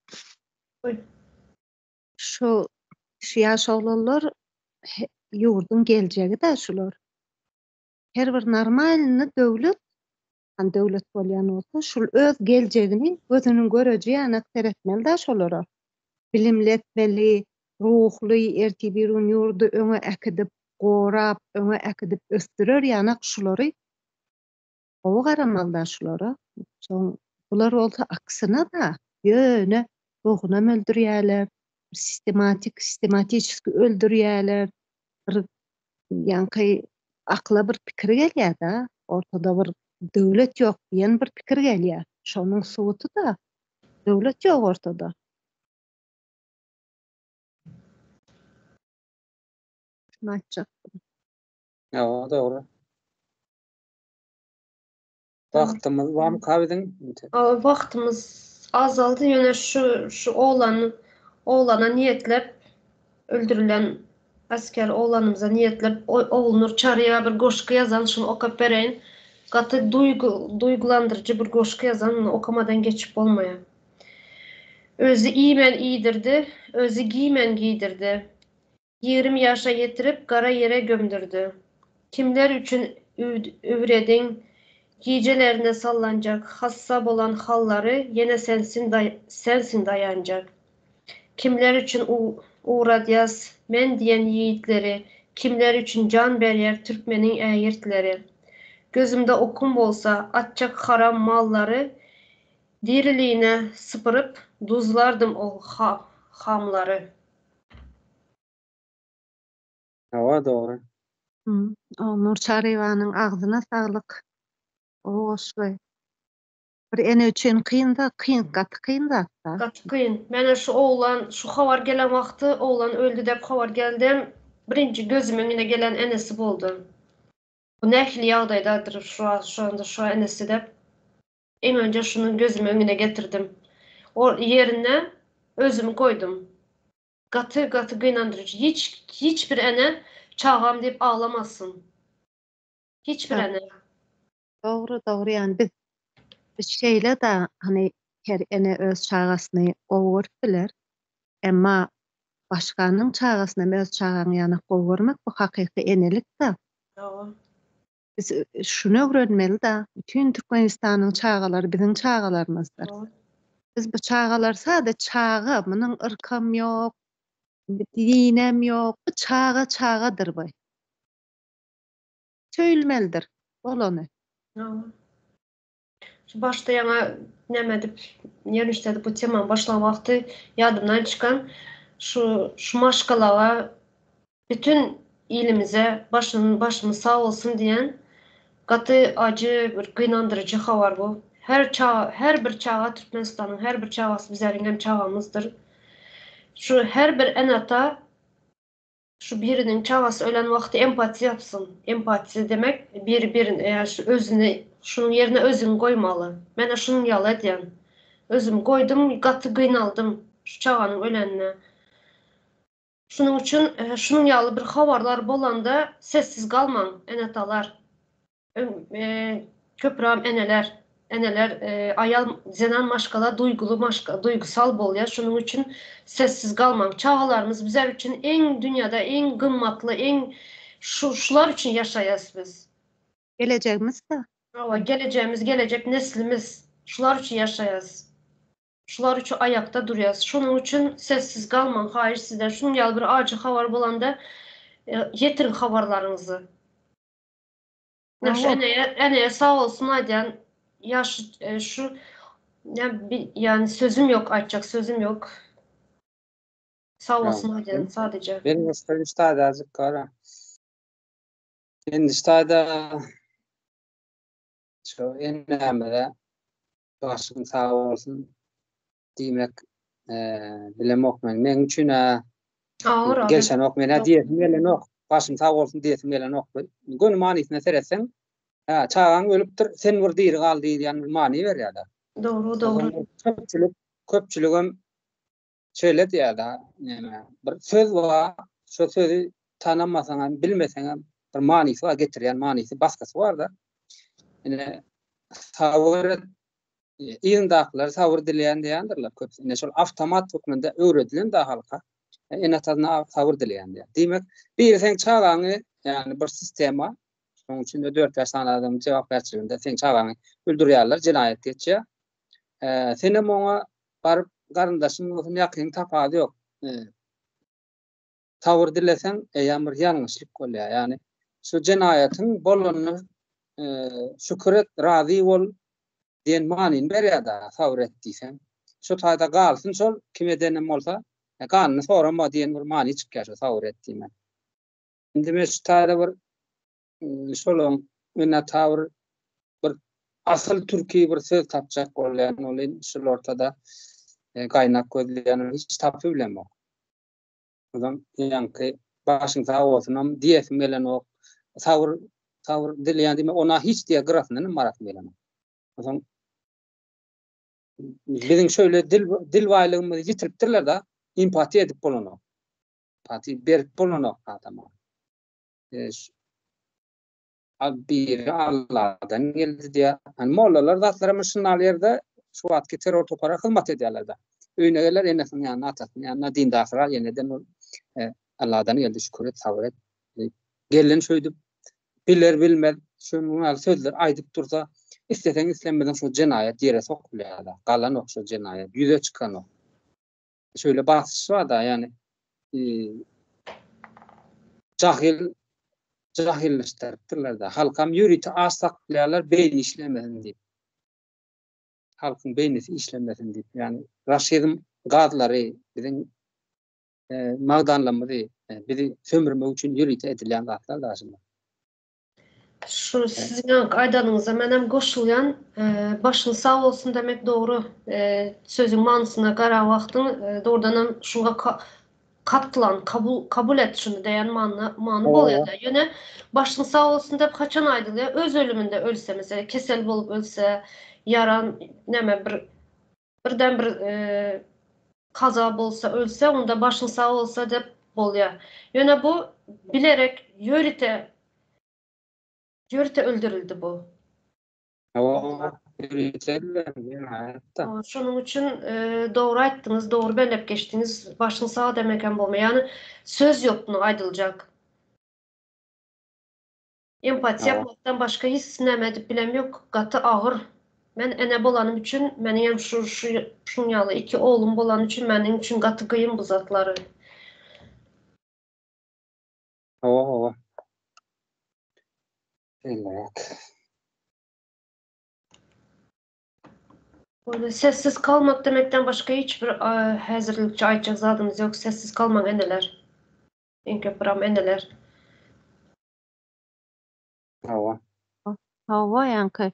Şu şu ýaş oglanlar ýurduň geljegi-dä şular. Her bir normalny döwlet Han döwlet bolýan bolsa şul öz geljegini gözüniň göreji ýanak seretmeli-dä şolara. Bilimli etmeli, ruhly, ertir-birigün ýurdy öňe äkidip, gorap, öňe äkidip ösdürer ýanak şulary gowy garamaly-da şulara. Soň bular bolsa aksyna-da, ýöne ruhunam öldürýäler, sistematik, sistematiçeski öldürýäler, bir ýaňky akyla bir pikir gelýär-de, ortada bir döwlet ýok diýen bir pikir gelýär. Şonuň subuty-da, döwlet ýok ortada. Şuny aýtjakdym. Ýa, dogry. Wagtymyz barmyka biziň? Wagtymyz azaldy, ýöne şu şu oglan oglana niýetlep öldürilen asker oglanymyza niýetlep Ogulnur Çaryýewa bir goşgy ýazan, şuny okap bereýin. Gaty duýgy duýgulandyryjy bir goşgy ýazan, muny okamadan geçip bolmaýar. Özi iýmän iýdirdi, özi giýmän giýdirdi. 20 ýaşa ýetirip gara ýere gömdürdi. Kimler üçin üwrediň, gijelerine sallanjak hassa bolan hallary ýene sensin sensiň daýanjak. Kimler üçin ugradýas men diýen ýigitleri, kimler üçin jan berýär türkmeniň ägirtleri. Gözümde okum bolsa, atjak haram mallary diriligine sypyryp duzlardym ol hamlary. Hawa dogry. Nur Çaryýewanyň agzyna saglyk. Gowy goşgy. Bir ene üçin kyn zat, kyn, gaty kyn zat-da. Gaty kyn. Mena şu oglan, şu habar gelen wagty oglan öldi dep habar geldem, birinji gözümiň öňüne gelen enesi boldy. Bu nähili ýagdaýdadyr şu şu anda şu enesi dep. Iň önje şuny gözümiň öňüne getirdim. O ýerine özümi goýdum. Gaty gaty gynandyryjy. Hiç hiç bir ene çagam diýip aglamasyn. Hiç bir ene. Dogry dogry ýani biz biz şeýle-de hany her ene öz çagasyny gowy görüp biler. Emma başganyň çagasyny hem öz çagaň ýanak gowy görmek bu hakyky enelik-de. Hawa. Biz şuny öwrenmeli-de, bütin Türkmenistanyň çagalary biziň çagalarymyzdyr. Biz bu çagalar sada çaga, munuň yrkam ýok, dinem ýok, bu çaga çagadyr bu. Söýülmelidir bolany. Hawa. Şu başda ýaňa näme edip, ýerleşdirip bu temany başlan wagty ýadymdan çykan şu şu maşgalaga bütün ilimize başyn başymyz sag bolsun diýen gaty ajy bir gynandyryjy habar bu. Her çaga her bir çaga Türkmenistanyň her bir çagasy bizleriňem çagamyzdyr. Şu her bir ene-ata Şu biriniň çagasy ölen wagty empatiýa ýapsyn. Empatiýa demek biri birin ýa şu özüni şunuň ýerine özüňi goýmaly. Menä şunuň ýaly edýän. Özüm goýdum gaty gynaldym şu çaganyň ölenine. Şunuň üçin şunuň ýaly bir habarlar bolanda sessiz galmaň ene-atalar. Köpüräm eneler, eneler aýal zenan maşgala duýguly maşga duýgusal bolýar şonuň üçin sessiz galmaň çagalarymyz bizler üçin iň dünýada iň gymmatly iň şu şular üçin ýaşaýas biz. Gelejegimiz-de. Hawa gelejegimiz gelejek neslimiz şular üçin ýaşaýas. Şular üçin aýakda durýas. Şonuň üçin sessiz galmaň haýyş sizden şunuň ýaly bir ajy habar bolanda ýetiriň habarlaryňyzy. Ýaş eneye, eneye sag bolsun aýdýan. Ýaş e, şu ýani sözüm ýok aýtjak sözüm ýok. Sag bolsun aýdýan sadece. Benim üstüm ştaýda gara. Endi ştaýda şu enemize başyň sag bolsun diýmek bilemok men. Meň üçin agyr. Gelşenok men diýesim gelenok. Başyň sag bolsun diýesim gelenok. Göni manysyna seretseň, hä, çagaň ölüpdir, sen bir diri gal diýýän bir many berýär-de. Dogry, dogry. Köpçülik, köpçüligem şeýle diýýär-de, näme, bir söz bar, şo sözi tanamasaň hem, bilmeseň hem bir manysy bar, getirýän manysy, basgysy bar-da. Ine, sabyr et, Yzyndakylar sabyr dileýän diýendirler köpüsi. Ine şol awtomat hökmünde öwredilen da halka. Ene-atasyna sabyr dileýän diýär. Diýmek, biri seň çagaňy, ýagny bir sistema, şonuň üçin de 4-5 sany adamyň jogapkärçiliginde seň çagaňy öldürýärler, jenaýat geçýär. Senem oňa baryp garyndaşyň bolsun, ýakynyň tapady ýok. Sabyr dileseň, eýýäm bir ýalňyşlyk bolýar. Ýagny şu jenaýatyň bolanyna şükür et, razy bol diýen manyny berýär-de, sabyr et diýseň. Şu taýda galsyn şol, kim edenem bolsa, ganyny sorama diýen bir many çykýar şu sabyr et diýmek. Indi men şu taýda bir şolaň ene-ata bir bir asyl türki bir söz tapjak bolýan, ol şul ortada gaýnak gözleýän, hiç tapy bilemok. Ondan ýaňky başyň sag bolsunam diýesim gelenok. Sabyr, sabyr dileýän diýme, ona hiç diýe gyrasyndan hem barasym gelenok. Ondan biziň şöyle dil dil baýlygymyzy ýitiripdirler da, empatiýa edip bolanok. Empatiýa berip bolanok adama. E, biri Allahdan geldi diýýär. Hani mollalar zatlar hem şunal ýerde şu wagtky terror topara hyzmat edýärler da. Öýüne geler enesiniň ýanyna, atasynyň ýanyna dindarsyra ýeneden ol e, Allahdan geldi şükür et, sabyr et. Gelen şöýdüp biler bilmez şunuň ýaly sözler aýdyp dursa, isleseň islemeseň şu jenaýat ýere sokulýar da. Galanok şu jenaýat, ýüze çykanok. Şöyle basyş bar da, ýani e, jahil jahilleşdiripdirler da. Halkam ýörite aç saklaýarlar beýni işlemesin diýip. Halkyň beýnisi işlemesin diýip. Ýani raşizm gazlary biziň e, magdanlarymyzy e, bizi sömürmek üçin ýörite edilýän zatlar da şunlar. Şu siziň öňki aýdanyňyza menem goşulýan. Başyň sag bolsun demek dogry. Sözüň manysyna garan wagtyň dogrudanam şuňa katlan, kabul kabul et şuny diýen many many bolýar-da. Ýöne başyň sag bolsun diýip haçan aýdylýar? Öz ölüminde ölse, meselem, kesel bolup ölse, ýaran näme bir birden bir kaza bolsa ölse onda başyň sag bolsa diýip bolýar. Ýöne bu bilerek ýörite ýörite öldürildi bu. Hawa, ýörite jenaýatda. Şonuň üçin dogry aýtdyňyz, dogry belläp geçdiňiz. Başyň sag demek hem bolmaýar. Ýagny söz ýok muny aýdyljak. Empatiýa yapmakdan başga hiç näme edip bilem ýok. Gaty agyr. Men ene bolanym üçin, meniňem şu şu şuň ýaly iki oglum bolany üçin meniň üçin gaty gyn bu zatlary. Hawa hawa. Şeýleräk. Böyle sessiz kalmak demekden başga hiç bir häzirlikçe aýtjak zadymyz ýok. Sessiz kalmaň eneler. Iň köp biram eneler. Hawa. Hawa ýaňky.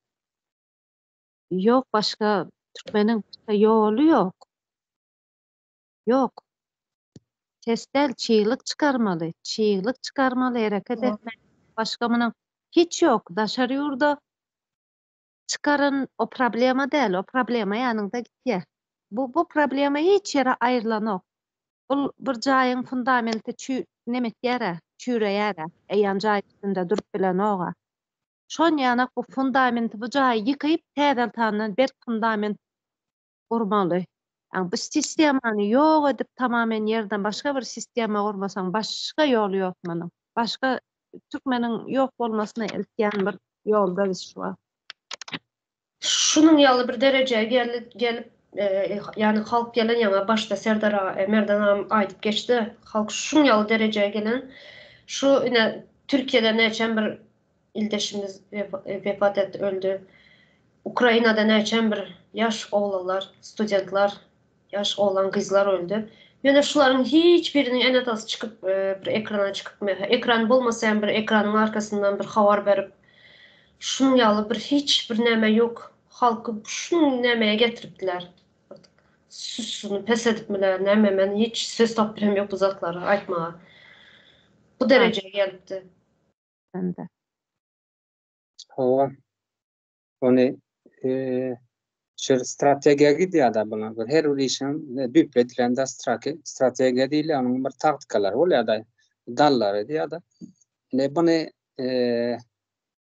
Ýok başga türkmeniň başga ýoly ýok. Ýok. Ses däl çyglyk çykarmaly. Çyglyk çykarmaly hereket etmeli. Başga munuň hiç ýok. Daşary ýurda çykaran o problema däl. O problema ýanyňda gitýär. Bu bu problema hiç ýere aýrylanok. Ol bir jaýyň fundamenti çü neme etýär-ä, çüreýär-ä, eýýäm jaý üstünde durup bilenog-a. Şon ýanak bu fundamenti bu jaýy ýykyp, täzeltandan berk fundament gurmaly. Ýagny bu sistemany ýok edip tamamen ýerden başga bir sistema gurmasaň başga ýoly ýok munuň. Başga türkmeniň ýok bolmasyna eltýän bir ýolda biz şu wagt. Şunuň ýaly bir derejä gelip, ýagny halk gelen ýaňa başda Serdar aga, Merdan agam aýdyp geçdi, halk şuň ýaly derejä gelen, şu ine Türkiýede näçem bir ildeşimiz wepat etdi, öldi. Ukrainada näçem bir ýaş oglanlar, studentler, ýaş oglan gyzlar öldi. Ýöne şularyň hiç biriniň ene-atasy çykyp bir ekrana çykyp, ekran bolmasa hem bir ekranyň arkasyndan bir habar berip, Şunuň ýaly bir hiç bir näme ýok. Halky şunuň nämeye getiripdiler. Süssüni pes edipmiler näme men hiç söz tapyp bilem ýok bu zatlary aýtmaga. Bu derejä gelipdi. Bende. Hawa. Ony şer strategiýa gidýär-de bular. Bir her bir işiň düýpli edilende strategiýa diýilýär, onuň bir taktikalary bolýar-da, dallary diýýär-de. Indi buny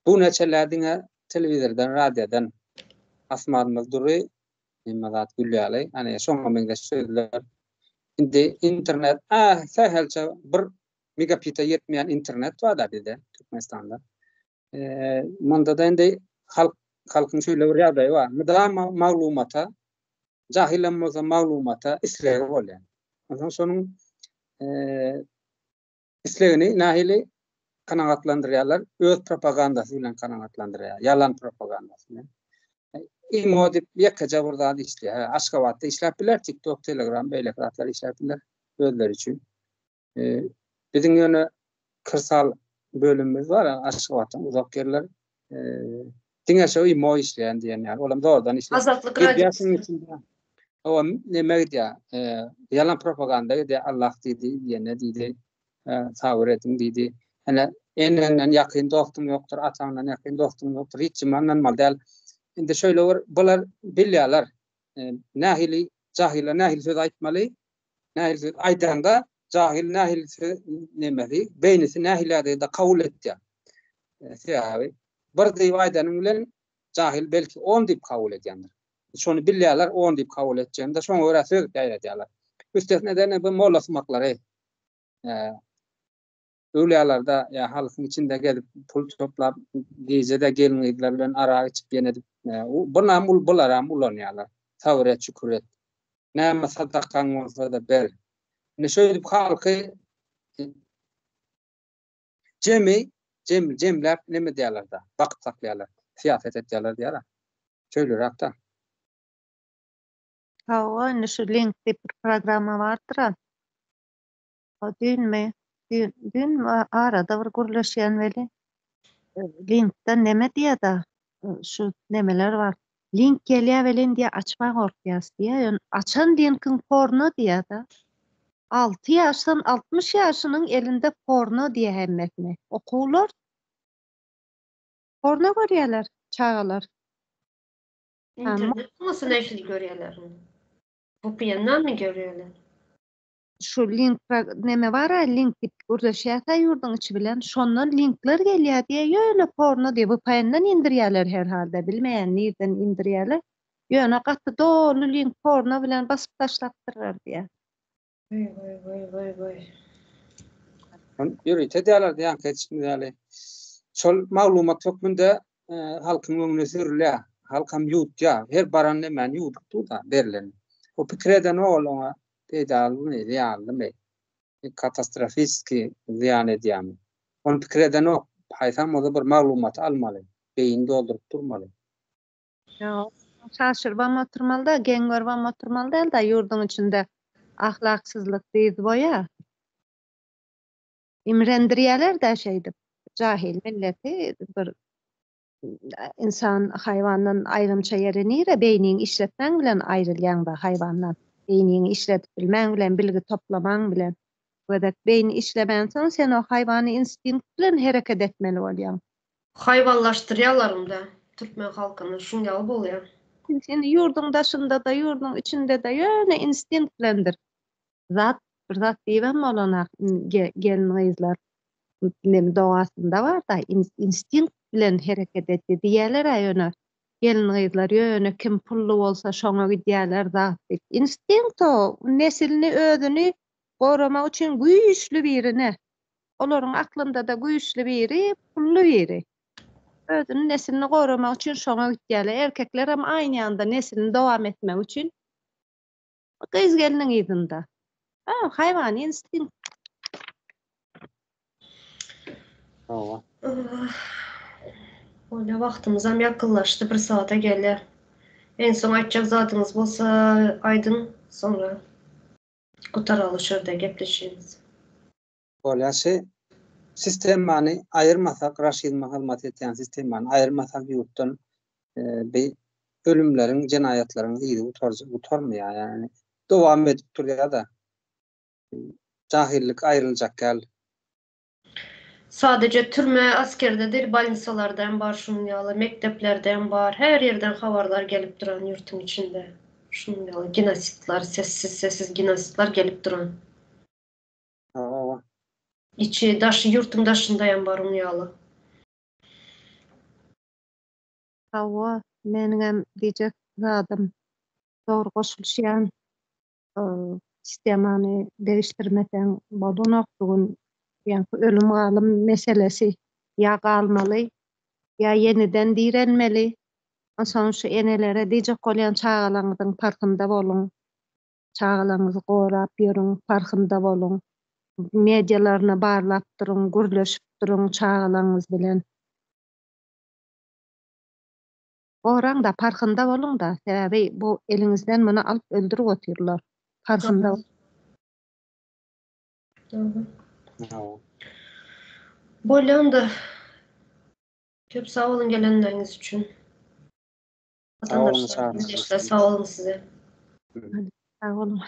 Bu neçeler diňe telewizordan, radiodan asmanymyz dury, hemme zat gül ýaly. Hany şoňa meňzeş sözler. Indi internet, a sähelçe bir megabita ýetmeýän internet bar-da bizde Türkmenistanda. Munda-da indi halk halkyň şeýle bir ýagdaýy bar. Mydama maglumata, jahylem bolsa maglumata islegi bolýar. Onsoň şonuň Islegini nähili kanagatlandyrýarlar? Öz propagandasy bilen kanagatlandyrýar. Ýalan propagandasy bilen. Imo diýip ýekeje bir zat işleýär. Hä, Aşgabatda işläp biler, TikTok, Telegram beýleki zatlar işläp biler özleri üçin. Biziň ýöne kyrsal bölümimiz bar, Aşgabatdan uzak ýerler. Diňe şo imo işleýän diýen ýaly. Olam zordan işleýär. Azatlyk radiosy. Owa neme gidýär? Ýalan propaganda gidýär. Allah diýdi, ýene diýdi, sabyr ediň diýdi. Ene eneňden ýakyn dostuň ýokdur, ataňdan ýakyn dostuň ýokdur. Hiç kime ynanmaly däl. Indi şeýle bir bular bilýärler. Nähili jahyla nähili söz aýtmaly, nähili söz aýdanda jahyl nähili söz nemesi, beýnisi nähili ýagdaýda kabul etýär. Sebäbi bir diýip aýdanyň bilen jahyl belki on diýip kabul edýändir. Şony bilýärler, on diýip kabul etjegini-de, şoňa görä söz ýaýradýarlar. Üstesine-de bu mollasumaklary öwlüýalarda ýa halkyň içinde gezip pul toplap, gije-de gelin-gyzlar bilen arak içip ýene edip, bunam bularam ulanýarlar. Sabyr et, şükür et. Näme sadakaň bolsa-da ber. Indi şeýdip halky Jemi, jem, jemläp neme diýýärler-de, bakyp saklaýarlar, syýasat etýärler diýýär-ä. Şeýleräk-dä. Hawa, indi şu link diýip bir programma bardyr-a. O düýnmi? Düýn, düýn arada bir gürleşýän weli. Linkden neme diýýär-de, şu nemeler bar. Link gelýär welin diýýär, açma gorkýas diýýär. Ýöne açan linkiň porno diýýär-de. Alty ýaşdan 60 ýaşynyň elinde porno diýýär hemmesini. Okuwlar porno görýärler çagalar. Internet bolmasa nähili görýärler? VPN-danmy görýärler? Şu link neme bar-a link diýip gürleşýäs-ä ýurduň içi bilen, şondan linkler gelýär diýýär, ýöne porno diýýär, VPN-den indirýärler her halda, bilmeýän nirden indirýärler, ýöne gaty doly link porno bilen basyp taşlapdyrlar diýýär. Goý goý goý goý goý. Ýörite edýärler diýýän geçişimiz ýaly. Şol maglumat hökmünde halkyň öňüne sürülýär. Halkam ýuwutýar. Her baran nemäni ýuwdup dur-da berlen. O pikir edenok ol oňa peýdalymy, zyýanlymy, katastrofiski zyýan edýärmi. Ony pikir edenok. Haýsam bolsa bir maglumaty almaly. Beýni dolduryp durmaly. Ýok. Çaşyrybam oturmaly däl, geň görübem oturmaly däl-de, ýurduň içinde ahlaksyzlyk dyz boýa. Imrendirýäler-dä şeýdip. Jahil milleti bir ynsan haýwandan aýrymça ýeri nire beýniňi işletmäň bilen aýrylýaň-da haýwandan. Beýniňi işledip bilmäň bilen, bilgi toplamaň bilen. Gödek beýni işlemänsoň sen o haýwany instinkt bilen hereket etmeli bolýaň. Haýwanlaşdyrýarlar unda türkmen halkyny şuň ýaly bolýar. Sen ýurduň daşynda-da, ýurduň içinde-de ýöne instinkt bilendir. Zat bir zat diýibem bolanok gelin-gyzlar neme dogasynda bar-da instinkt bilen hereket etdi diýýäler-ä ýöne gelin-gyzlar ýöne kim pully bolsa şoňa gidýäler zat diýip. Instinkt o nesilini özüni goramak üçin güýçli birine olaryň aklynda-da güýçli biri pully biri. Özüni nesilini goramak üçin şoňa gitýäler. Erkeklerem aýny ýanda nesilini dowam etmek üçin Gyz gelniň yzynda. Ha, haýwany instinkt. Hawa. Bolýa wagtymyzam ýakynlaşdy bir saata gelýär. En soň aýtjak zadyňyz bolsa aýdyň soňra gutaraly şu ýerde gepleşigimizi. Bolýa şi sistemany aýyrmasak raşizme hyzmat etýän sistemany aýyrmasak ýurtdan bi ölümleriň jenaýatlaryň yzy gutarmaýar ýagny dowam edip durýada jahillik aýryljak däl. Sadeje türme askerde değil balnisalarda hem bar şunuň ýaly mekdeplerde hem bar her ýerden habarlar gelip duran ýurtuň içinde şunuň ýaly genosidler sessiz sessiz genosidler gelip duran. Hawa. Içi daşy ýurtuň daşynda hem bar oň ýaly. Hawa, meniňem diýjek zadym dogry goşulyşýan sistemany degişdirmeseň bolanok bu gün ýaňky ölüm galym meselesi ýa galmaly ýa ýeniden direlmeli onsoň şu enelere diýjek bolýan çagalaňyzyň parhynda boluň Çagalaryňyzy gorap ýörüň, parhynda boluň. Medialaryny barlap duruň, gürleşip duruň çagalaryňyz bilen. Goraň-da, parhynda boluň-da, sebäbi bu eliňizden muny alyp öldürip otyrlar. Parhynda boluň. Dogry. Bolýa onda. Köp sag boluň gelenleriňiz üçin. Sag boluň, Sag boluň size. Sag boluň.